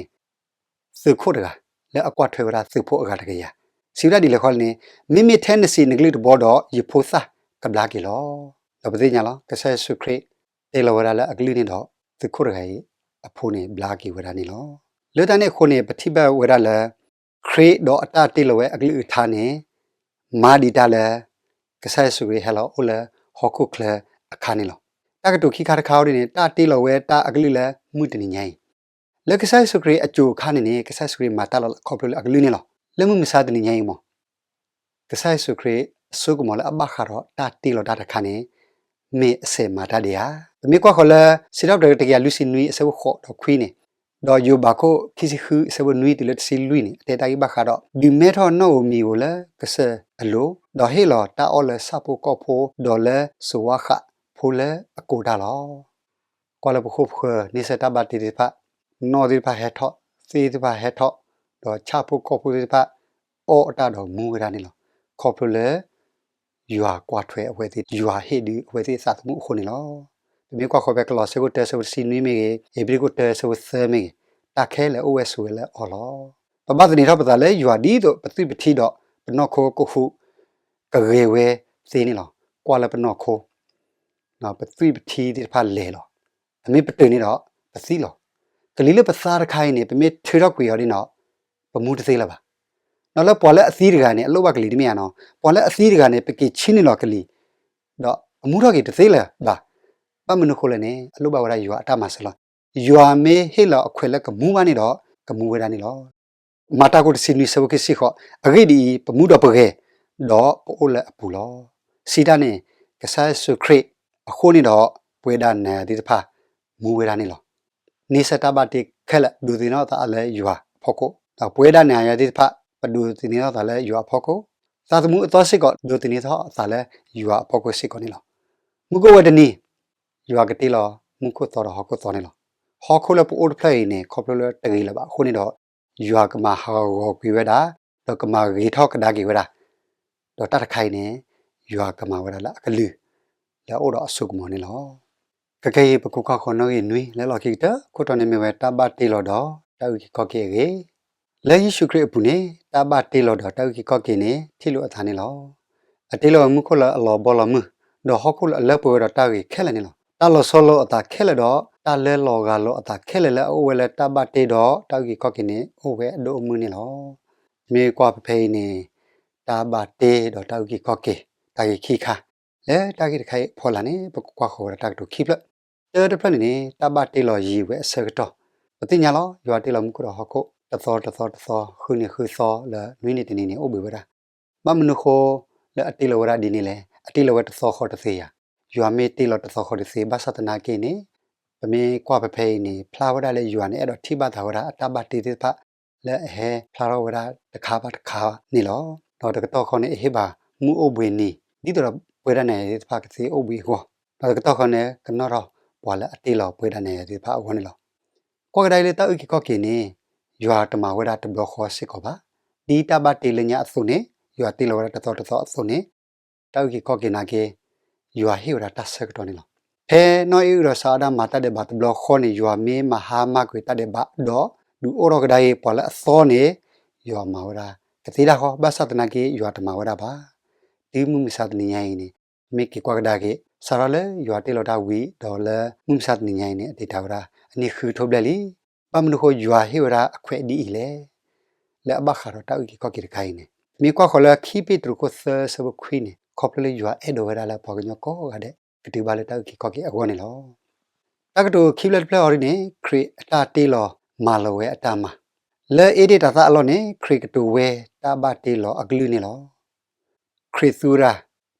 သုးခိၣ်တဂၤ လၢအကွၢ်ထွဲဝဲဒၣ်သုးဖိအဂၤတကယၤ, စံးဝဲဒၣ်ဒ်လဲၣ်ဃီလဲၣ်န့ၣ်, မ့မ့ၢ်ထဲနစံးနကလုၢ်တဘီဒီး ယဖိသၣ်ကဘျါက့ၤလီၤ. ဒီးပသ့ၣ်ညါလီၤ ကစၢ်ယ့ၣ်ၡူးခရံာ် တ့လီၤဝဲဒၣ်လၢအကလုၢ်န့ၣ်ဒီး သုးခိၣ်တဂၤအံၤ အဖိန့ၣ်ဘျါက့ၤဝဲဒၣ်န့ၣ်လီၤ. လၢတၢ်န့ၣ်အဃိန့ၣ် ပထံၣ်ဘၣ်ဝဲဒၣ်လၢ ခရံာ်ဒီးအတၢ်တ့လီၤဝဲအကလုၢ်ကထါန့ၣ် မၤဒံးတၢ်လၢ ကစၢ်ယ့ၣ်ၡူးခရံာ်ဟဲလီၤအိၣ်လၢဟီၣ်ခိၣ်ချၢအခါန့ၣ်လီၤ. တၢ်ကတိၤခံခါတခါအံၤဒ်န့ၣ် တၢ်တ့လီၤဝဲတၢ်အကလုၢ်လၢမုၢ်တနံၤညါအံၤ, လၢကစၢ်ယ့ၣ်ၡူးခရံာ်အစိၤအခါန့ၣ်န့ၣ် ကစၢ်ယ့ၣ်ၡူးခရံာ်မၤတၢ်လီၤလၢခီဖျိလၢအကလုၢ်န့ၣ်လီၤ. လၢမုၢ်မဆါတနံၤညါအံၤမ့ၢ် ကစၢ်ယ့ၣ်ၡူးခရံာ်အစိကမီၤလၢအဘၣ်ဃးဒီးတၢ်တ့လီၤတၢ်တခါန့ၣ် မ့ၢ်အဆဲးမၤတၢ်ဒံးဧါ. ပမ့ၢ်ကွၢ်ဃီၤလၢ စံးထီၣ်ပတြၢၤတကယၤလွံၢ်ဆံနွံအဆၢဖိဃိးဒီးခွံန့ၣ်, ဒီးယိၤဘးခိၣ်ခံဆံဃုအဆၢဖိနွံတုၤလၢတဆံလွံၢ်န့ၣ် အတဲတၢ်ဂ့ၢ်ဘၣ်ဃးဒီး ဒုးမဲထီၣ်နီၣ်ဧိၤမံၤဧိၤလၢကစၢၢ်အလိၤ, ဒီးဟ့ၣ်လီၤတၢ်အီၣ်လၢဆၣ်ဖိကီၢ်ဖိ, ဒီးလၢစိၤဝၣ်ဃးဖိလၢအကိးတၢ်လီၤ. ကွၢ်လၢပခိၣ်ပဃၢၤ န့ဆၢၣ်တၢ်ဘၣ်တ့သ့ၣ်တဖၣ်, နီၣ်သ့ၣ်တဖၣ်ဟဲထီၣ်, သ့ၣ်သ့ၣ်တဖၣ်ဟဲထီၣ်, ဒီးဆၣ်ဖိကီၢ်ဖိသ့ၣ်တဖၣ် အီၣ်အတၢ်ဒီးမူဝဲဒၣ်န့ၣ်လီၤ. ခီဖျိလၢ ယွၤကွၢ်ထွဲအဝဲသ့ၣ်, ယွၤဟ့ၣ်ဒုးအဝဲသ့ၣ်အသးသမူအဃိန့ၣ်လီၤ. ပမ့ၢ်ကွၢ်ဃီၤဖဲကလီးစဲခိၣ်တၢဆၢဖိတဆံနွံမ့ၢ်ဂ့ၤ, ဧ့ၤဘြံၤခိၣ်တၢဆၢဖိသၢမ့ၢ်ဂ့ၤ, တၢ်ခဲလၢာ်အိၣ်ဝဲဆိးဝဲလၢအီၤလီၤ. ပဘၣ်သန့ၤထီၣ်ပသးလၢယွၤဒ်သိးပသွံၣ်ပထံဒီးပနီၢ်ခိကဟူးကဂဲၤဝဲသ့န့ၣ်လီၤ. ကွၢ်လၢပနီၢ်ခိ ပသွံၣ်ပထံသ့ၣ်တဖၣ်လဲၤလီၤ. အမ့ၢ်ပတုာ်န့ၣ်ဒီး ပသံလီၤ. ကလံၤလၢပသါတခါအံၤန့ၣ် ပမ့ၢ်ထုးထီၣ်ကွံာ်အီၤဒ်န့ၣ်ဒီး ပမူတသ့လၢၤဘၣ်. ဒီးလၢပှၤလၢအသံတဂၤန့ၣ် အလိၣ်ဘၣ်ကလံၤတမ့ၢ်ဧါနီၤ. ပှၤလၢအသံတဂၤန့ၣ် ပက့ၤဆံးန့ၢ်လီၤကလံၤ ဒီးအမူထီၣ်က့ၤတသ့လၢၤဘၣ်. ဘၣ်မနုၤအဃိလဲၣ်န့ၣ် အလိၣ်ဘၣ်ဝဲဒၣ်ယွၤအတၢ်မၤစၢၤလီၤ. ယွၤမ့ၢ်ဟ့ၣ်လီၤအခွဲးလၢကမူဘၣ်န့ၣ်ဒီး ကမူဝဲဒၣ်န့ၣ်လီၤ. မၤတၢ်ခိၣ်တဆံနွံဆၢဖိခံဆံဃိး, အဂ့ၢ်ဒ်အံၤ, ပမူဒီးပဂဲၤ, ဒီးပအိၣ်လၢအပူၤလီၤ. စံးတၢ်န့ၣ် ကစၢ်ယ့ၣ်ၡူးခရံာ်အဃိန့ၣ်ဒီး ပဝဲဒၣ်နၤယၤသ့ၣ်တဖၣ် မူဝဲဒၣ်န့ၣ်လီၤ. န့ဆၢၣ်တၢ်ဘၣ်တ့ခဲလၢာ် ဒိးသန့ၤထီၣ်သးလၢယွၤအဖီခိၣ်, ဒီးပဝဲဒၣ်နၤယၤသ့ၣ်တဖၣ် ပဒိးသန့ၤထီၣ်သးလၢယွၤအဖီခိၣ်, သးသမူအသီစ့ၢ်ကီး ဒိးသန့ၤထီၣ်သးလၢယွၤအဖီခိၣ်စ့ၢ်ကီးန့ၣ်လီၤ. မုၢ်ကအိၣ်ဝဲတနံၤ ယွၤကတ့လီၤမူခိၣ်သီဒီးဟီၣ်ခိၣ်သီန့ၣ်လီၤ. ဟီၣ်ခိၣ်လၢပအိၣ်တဖျၢၣ်အံၤန့ၣ် ခီဖျိလၢတဂ့ၤလၢၤဘၣ်အဃိန့ၣ်ဒီး ယွၤကမၤဟးဂီၤကွံာ်ဝဲဒၣ်, ဒီးကမၤဂ့ၤထီၣ်ကဒါက့ၤဝဲဒၣ်, ဒီးတၢ်တခါအံၤန့ၣ် ယွၤကမၤဝဲဒၣ်လၢအကလုၢ် လၢအအိၣ်ဒီးအစိကမီၤန့ၣ်လီၤ. ခဲကနံၣ်အံၤ ပကကွၢ်ဃီၤနီၣ်ဂံၢ်နွံ လၢလီၢ်ခံကတၢၢ်ခိၣ်တီန့ၣ်မ့ၢ်ဝဲတၢ်ဘၣ်တ့လီၤဒီးတၢ်အုၣ်က့ၤခီၣ်က့ၤအဂ့ၢ်. လၢယ့ၣ်ၡူးခရံာ်အပူၤန့ၣ် တၢ်ဘၣ်တ့လီၤဒီးတၢ်အုၣ်က့ၤခီၣ်က့ၤန့ၣ် ထံၣ်လိာ်အသးန့ၣ်လီၤ. အတ့လီၤဝဲမူခိၣ်လၢအလီၤဘီလီၤမုၢ်, ဒီးဟီၣ်ခိၣ်လၢအလၢပှဲၤဝဲဒီးတၢ်ဂ့ၤခဲလၢာ်န့ၣ်လီၤ. တၢ်လီၤဆီလိာ်အသးခဲလၢာ်ဒီး တၢ်လၢလီၤဂာ်လိာ်အသးခဲလၢာ်လၢအအိၣ်ဝဲလၢတၢ်ဘၣ်တ့ဒီးတၢ်အုၣ်က့ၤခီၣ်က့ၤန့ၣ် အိၣ်ဝဲအဒိၣ်အမုၢ်န့ၣ်လီၤ. မ့ၢ်ကွၢ်ဖဲဖဲအံၤန့ၣ် တၢ်ဘၣ်တ့ဒီးတၢ်အုၣ်က့ၤခီၣ်က့ၤ တၢ်ဂ့ၢ်ခံခါ လၢတၢ်ဂ့ၢ်တခါအံၤအဖီလာ်န့ၣ် ပကကွၢ်ဃီၤဝဲဒၣ်တၢ်ကတိၤခံဖျၢၣ်. တၢတဖျၢၣ်န့ၣ်န့ၣ် တၢ်ဘၣ်တ့လီၤယံာ်ဝဲအဆၢကတီၢ်. ပသ့ၣ်ညါလီၤ ယွၤတ့လီၤမူခိၣ်ဒီးဟီၣ်ခိၣ် တသီတသီတသီ ဃုနံၤဃုသီလၢနွံနံၤတနံၤန့ၣ်အိၣ်ဘှံးဝဲဒၣ်. ဘၣ်မနုၤဃိ လၢအတ့လီၤဝဲဒၣ်ဒ်န့ၣ်လဲၣ်. အတ့လီၤဝဲတသီဃီတသ့ဧါ. ယွၤမ့ၢ်တ့လီၤတသီဃီတသ့ ဘၣ်ဆၣ်သနာ်က့န့ၣ် ပမ့ၢ်ကွၢ်ဖဲဖဲအံၤန့ၣ် ဖျါဝဲဒၣ်လၢယွၤန့ၣ် အဲၣ်ဒိးထံၣ်ဘၣ်သးဝဲဒၣ်အတၢ်ဘၣ်တ့သ့ၣ်တဖၣ် လၢအဟဲဖျါထီၣ်ဝဲဒၣ်တခါဘၣ်တခါန့ၣ်လီၤ. ဒီးတကတီၢ်ဃီန့ၣ် အဟ့ၣ်ဘၣ်မုၢ်အိၣ်ဘှံးနံၤ ဒ်သိးဒီးပဝဲဒၣ်နၤယၤသ့ၣ်တဖၣ်ကသ့အိၣ်ဘှံးအဂီၢ်, ဒီးတကတီၢ်ဃီန့ၣ် ကနီၣ်ထီၣ်ပှၤလၢအတ့လီၤပဝဲဒၣ်နၤယၤသ့ၣ်တဖၣ်အဂီၢ်န့ၣ်လီၤ. ကွၢ်ကဒါအံၤလၢတၢ်အုၣ်က့ၤခီၣ်က့ၤန့ၣ် ယွၤတမၤဝဲဒၣ်တဘျီဃီစ့ၢ်ကီးဘၣ်. ဒ်တၢ်ဘၣ်တ့လၢညါအသိးန့ၣ် ယွၤတ့လီၤဝဲဒၣ်တသီတသီအသိးန့ၣ် တၢ်အုၣ်က့ၤခီၣ်က့ၤနာ်က့ ယွၤဟ့ၣ်ဝဲဒၣ်တၢ်ဆၢကတီၢ်န့ၣ်လီၤ. ဖဲနီၢ်အံၣ်အုၣ်ဒီးစီၤအၤဒၣ်မၤတၢ်ဒဲးဘးတဘျီဃီန့ၣ် ယွၤမ့ၢ်မၤဟါမၢ်ကွံာ်တၢ်ဒဲးဘးဒီး ဒုးအိၣ်ထီၣ်ကဒါက့ၤပှၤလၢအသီန့ၣ် ယွၤမၤဝဲဒၣ်ကသ့ဒၣ်ဃီ ဘၣ်ဆၣ်သနာ်က့ ယွၤတမၤဝဲဒၣ်ဘၣ်. တုၤမုၢ်မဆါတနံၤညါအံၤန့ၣ် ပမ့ၢ်က့ၤကွၢ်ကဒါက့ၤ စးထီၣ်လၢယွၤတ့လီၤတၢ်ဝံၤဒီးလၢမုၢ်မဆါတနံၤညါအံၤန့ၣ် အတံာ်တာ်ဝဲဒၣ် အနံၣ်ဃုထိဘျဲၣ်လံ. ဘၣ်မနုၤဃိယွၤဟ့ၣ်ဝဲဒၣ်အခွဲးဒ်အံၤလဲၣ် လၢအဘၣ်ဃးဒီးတၢ်အုၣ်က့ၤခီၣ်က့ၤတခါအံၤန့ၣ် ပမ့ၢ်ကွၢ်ဃီၤလၢခံပ့းတရူးခိၣ်သၢဆၢဖိခွံန့ၣ် ခီဖျိလၢယွၤအဲၣ်ဒိးဝဲဒၣ်လၢပှၤကညီကိးဂၤဒဲး ကတုၤဘၣ်လၢတၢ်အုၣ်က့ၤခီၣ်က့ၤအဂီၢ်န့ၣ်လီၤ. တၢ်ကတိၤခံဖျၢၣ်တဖျၢၣ်အံၤဒ်န့ၣ် ခရံာ်အတၢ်တ့လီၤမၤလီၤဝဲအတၢ်မၤ လၢအ့ဒ့ၣ်တၤသၣ်အလီၢ်န့ၣ် ခရံာ်ကတိၤဝဲတၢ်ဘၣ်တ့လီၤအကလုၢ်န့ၣ်လီၤ. ခရံာ်သူဝဲဒၣ်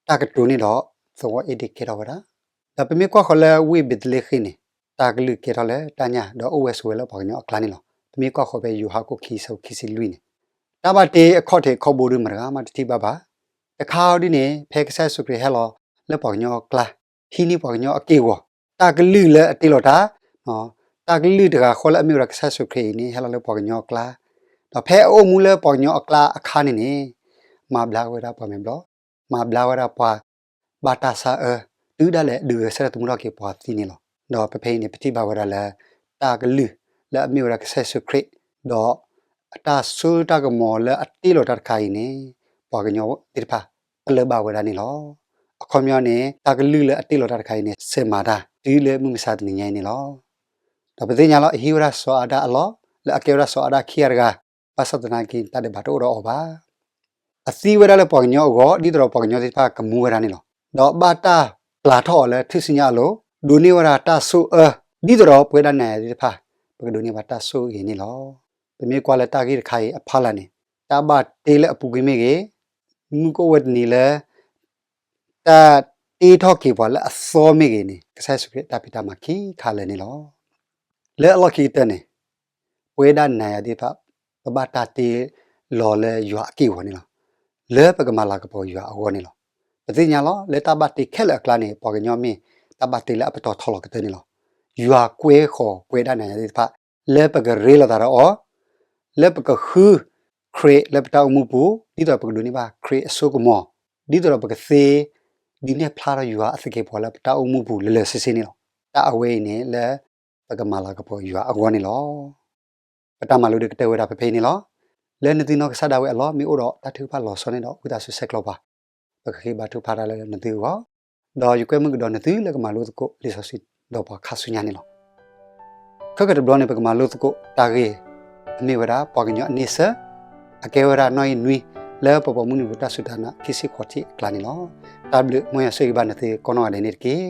တၢ်ကတိၤန့ၣ်ဒီး သဝီအ့ဒ့ၣ်ကဲထီၣ်ဝဲဒၣ်. ဒီးပမ့ၢ်ကွၢ်ဃီၤလၢဝ့ၢ်ဘ့းသလ့ဃ့ၣ်န့ၣ် တၢ်ကလုၢ်ကဲထီၣ်လၢတၢ်ညၣ် ဒီးအိၣ်ဝဲဆိးဝဲလၢပှၤကညီအကျါန့ၣ်လီၤ. ပမ့ၢ်ကွၢ်ဃီၤဖဲယိၤဟၣ်ခိၣ်ခံဆၢဖိခံဆံလွံၢ်န့ၣ် တၢ်ဘၣ်တ့အခီၣ်ထံးခီၣ်ဘိဒုးမတၤတဂၤမးတထံၣ်ဘၣ်ဘၣ်. တခါအံၤဒ်န့ၣ် ဖဲကစၢ်ယ့ၣ်ၡူးခရံာ်ဟဲလီၤလၢပှၤကညီအကျါ ဟံးန့ၢ်ပှၤကညီအက့ၢ်အဂီၤ တၢ်ကလုၢ်လၢအတ့လီၤတၢ် တၢ်ကလုၢ်တဂၤဃီလၢအမ့ၢ်ဝဲဒၣ်ကစၢ်ယ့ၣ်ၡူးခရံာ်အံၤန့ၣ် ဟဲလီၤလၢပှၤကညီအကျါ, ဒီးဖဲအအိၣ်မူလၢပှၤကညီအကျါအခါန့ၣ်န့ၣ် မၤဘျါဝဲဒၣ်ပှၤမဲာ်ဘျီၣ်, မၤဘျါဝဲဒၣ်ပှၤဘၣ်တၢ်ဆါအၢ, တုၤဒၣ်လဲာ်ဒုးဂဲၤဆၢထၢၣ်သမူထီၣ်က့ၤပှၤသံန့ၣ်လီၤ. ဒီးဖဲဖဲအံၤန့ၣ် ပထံၣ်ဘၣ်ဝဲဒၣ်လၢ တၢ်ကလုၢ်လၢအမ့ၢ်ဝဲဒၣ်ကစၢ်ယ့ၣ်ၡူးခရံာ်, ဒီးအတၢ်စိတၢ်ကမီၤလၢအတ့လီၤတၢ်တခါအံၤန့ၣ် ပှၤကညီသ့ၣ်တဖၣ် ပလၢၢ်ဘၣ်ဝဲဒၣ်န့ၣ်လီၤ. အခီပညီန့ၣ် တၢ်ကလုၢ်လၢအတ့လီၤတၢ်တခါအံၤန့ၣ် စဲးမၤတၢ် တုၤလၢမုၢ်မဆါတနံၤညါအံၤန့ၣ်လီၤ. ဒီးပသ့ၣ်ညါလီၤ အဟံးဝဲဒၣ်စီၤအၤဒၣ်အလီၢ် လၢအကဲဝဲဒၣ်စီၤအၤဒၣ်ခံဂၤတဂၤ, ဘၣ်ဆၣ်သနာ်က့ တၢ်ဒဲးဘးတအိၣ်ဒီးအီၤဘၣ်. အသံဝဲဒၣ်လၢပှၤကညီအဂီၢ် ဒ်သိးဒီးပှၤကညီသ့ၣ်တဖၣ်ကမူဝဲဒၣ်န့ၣ်လီၤ. ဒီးဘၣ်တၢ်ပျၢ်ထီၣ်အီၤလၢထူၣ်စုညါအလိၤ, ဒိးန့ၢ်ဝဲဒၣ်တၢ်ဆိၣ်အၢ, ဒ်သိးဒီးပဝဲဒၣ်နၤယၤသ့ၣ်တဖၣ် ပကဒိးန့ၢ်ဘၣ်တၢ်ဆိၣ်ဂ့ၤန့ၣ်လီၤ. ပမ့ၢ်ကွၢ်လၢတၢ်ဂ့ၢ်တခါအံၤအဖီလာ်န့ၣ် တၢ်ဘၣ်တ့လၢအပူၤကွံာ်မ့ၢ်ဂ့ၤ, မုၢ်ကအိၣ်ဝဲတနံၤလၢ တၢ်တ့ထီၣ်က့ၤပှၤလၢအသီမ့ၢ်ဂ့ၤန့ၣ် ကစၢ်ယ့ၣ်ၡူးခရံာ်အတၢ်ဖံးတၢ်မၤခံခါလၢာ်န့ၣ်လီၤ. လၢအလီၢ်ခံကတၢၢ်န့ၣ် ပဝဲဒၣ်နၤယၤသ့ၣ်တဖၣ် ပဘၣ်တၢ်တ့လီၤလၢယွၤအက့ၢ်အဂီၤန့ၣ်လီၤ. လၢပကမၤလၤကပီၤယွၤအဂီၢ်န့ၣ်လီၤ. ပသ့ၣ်ညါလီၤ လၢတၢ်ဘၣ်တ့ခဲလၢာ်အကျါန့ၣ် ပှၤကညီမ့ၢ်တၢ်ဘၣ်တ့လၢအပတီၢ်ထီလီၤကတၢၢ်န့ၣ်လီၤ. ယွၤကွဲဃီၤပဝဲဒၣ်နၤယၤသ့ၣ်တဖၣ် လၢပကရ့လိာ်သးဒီးအီၤ, လၢပကဃုခရံာ်လၢပတၢ်အိၣ်မူပူၤ ဒ်သိးပကဒိးန့ၢ်ဘၣ်ခရံာ်အစိကမီၤ, ဒ်သိးဒီးပကသ့ဒုးနဲၣ်ဖျါထီၣ်ယွၤအသကဲးပဝးလၢပတၢ်အိၣ်မူပူၤလၢလၢဆ့ဆ့န့ၣ်လီၤ. တၢ်အဝဲအံၤန့ၣ်လၢ ပကမၤလၤကပီၤယွၤအဂီၢ်န့ၣ်လီၤ. ပတၢ်မၤလိဒုးကတၢၢ်ဝဲဒၣ်ဖဲဖဲအံၤန့ၣ်လီၤ. လၢနသုနီၢ်ကစၢ်ဒၣ်ဝဲအလီၢ် မ့ၢ်အိၣ်ဒီးတၢ်ထုကဖၣ်လီၤဆီန့ၣ်ဒီး ဝံသးစူၤဆဲးကျိးပှၤ, ပကဃ့ဘါထုကဖၣ်တၢ်လၢနသုအဂီၢ်, ဒီးယကွဲမုာ်ကဒီးနသုလၢကမၤလိသကိးလံာ်စီဆှံဒီးပှၤခါဆူညါန့ၣ်လီၤ. ခဲကတဘျီန့ၣ် ပကမၤလိသကိးတၢ်ဂ့ၢ် အမ့ၢ်ဝဲဒၣ် ပှၤကညီအန့ဆၢၣ်, အကဲဝဲဒၣ်နီၣ်ဂံၢ်နွံ လၢပပိာ်မုၣ်နံၤပူၤတၢ်စူၢ်တၢ်နာ်ခံဆံဃိးထံၣ်အကျါန့ၣ်လီၤ. တၢ်ဘျုး မ်ယွၤဆိၣ်ဂ့ၤဘၣ်နသုကိးနီၢ်ဂၤဒဲးန့ၣ်တက့ၢ်.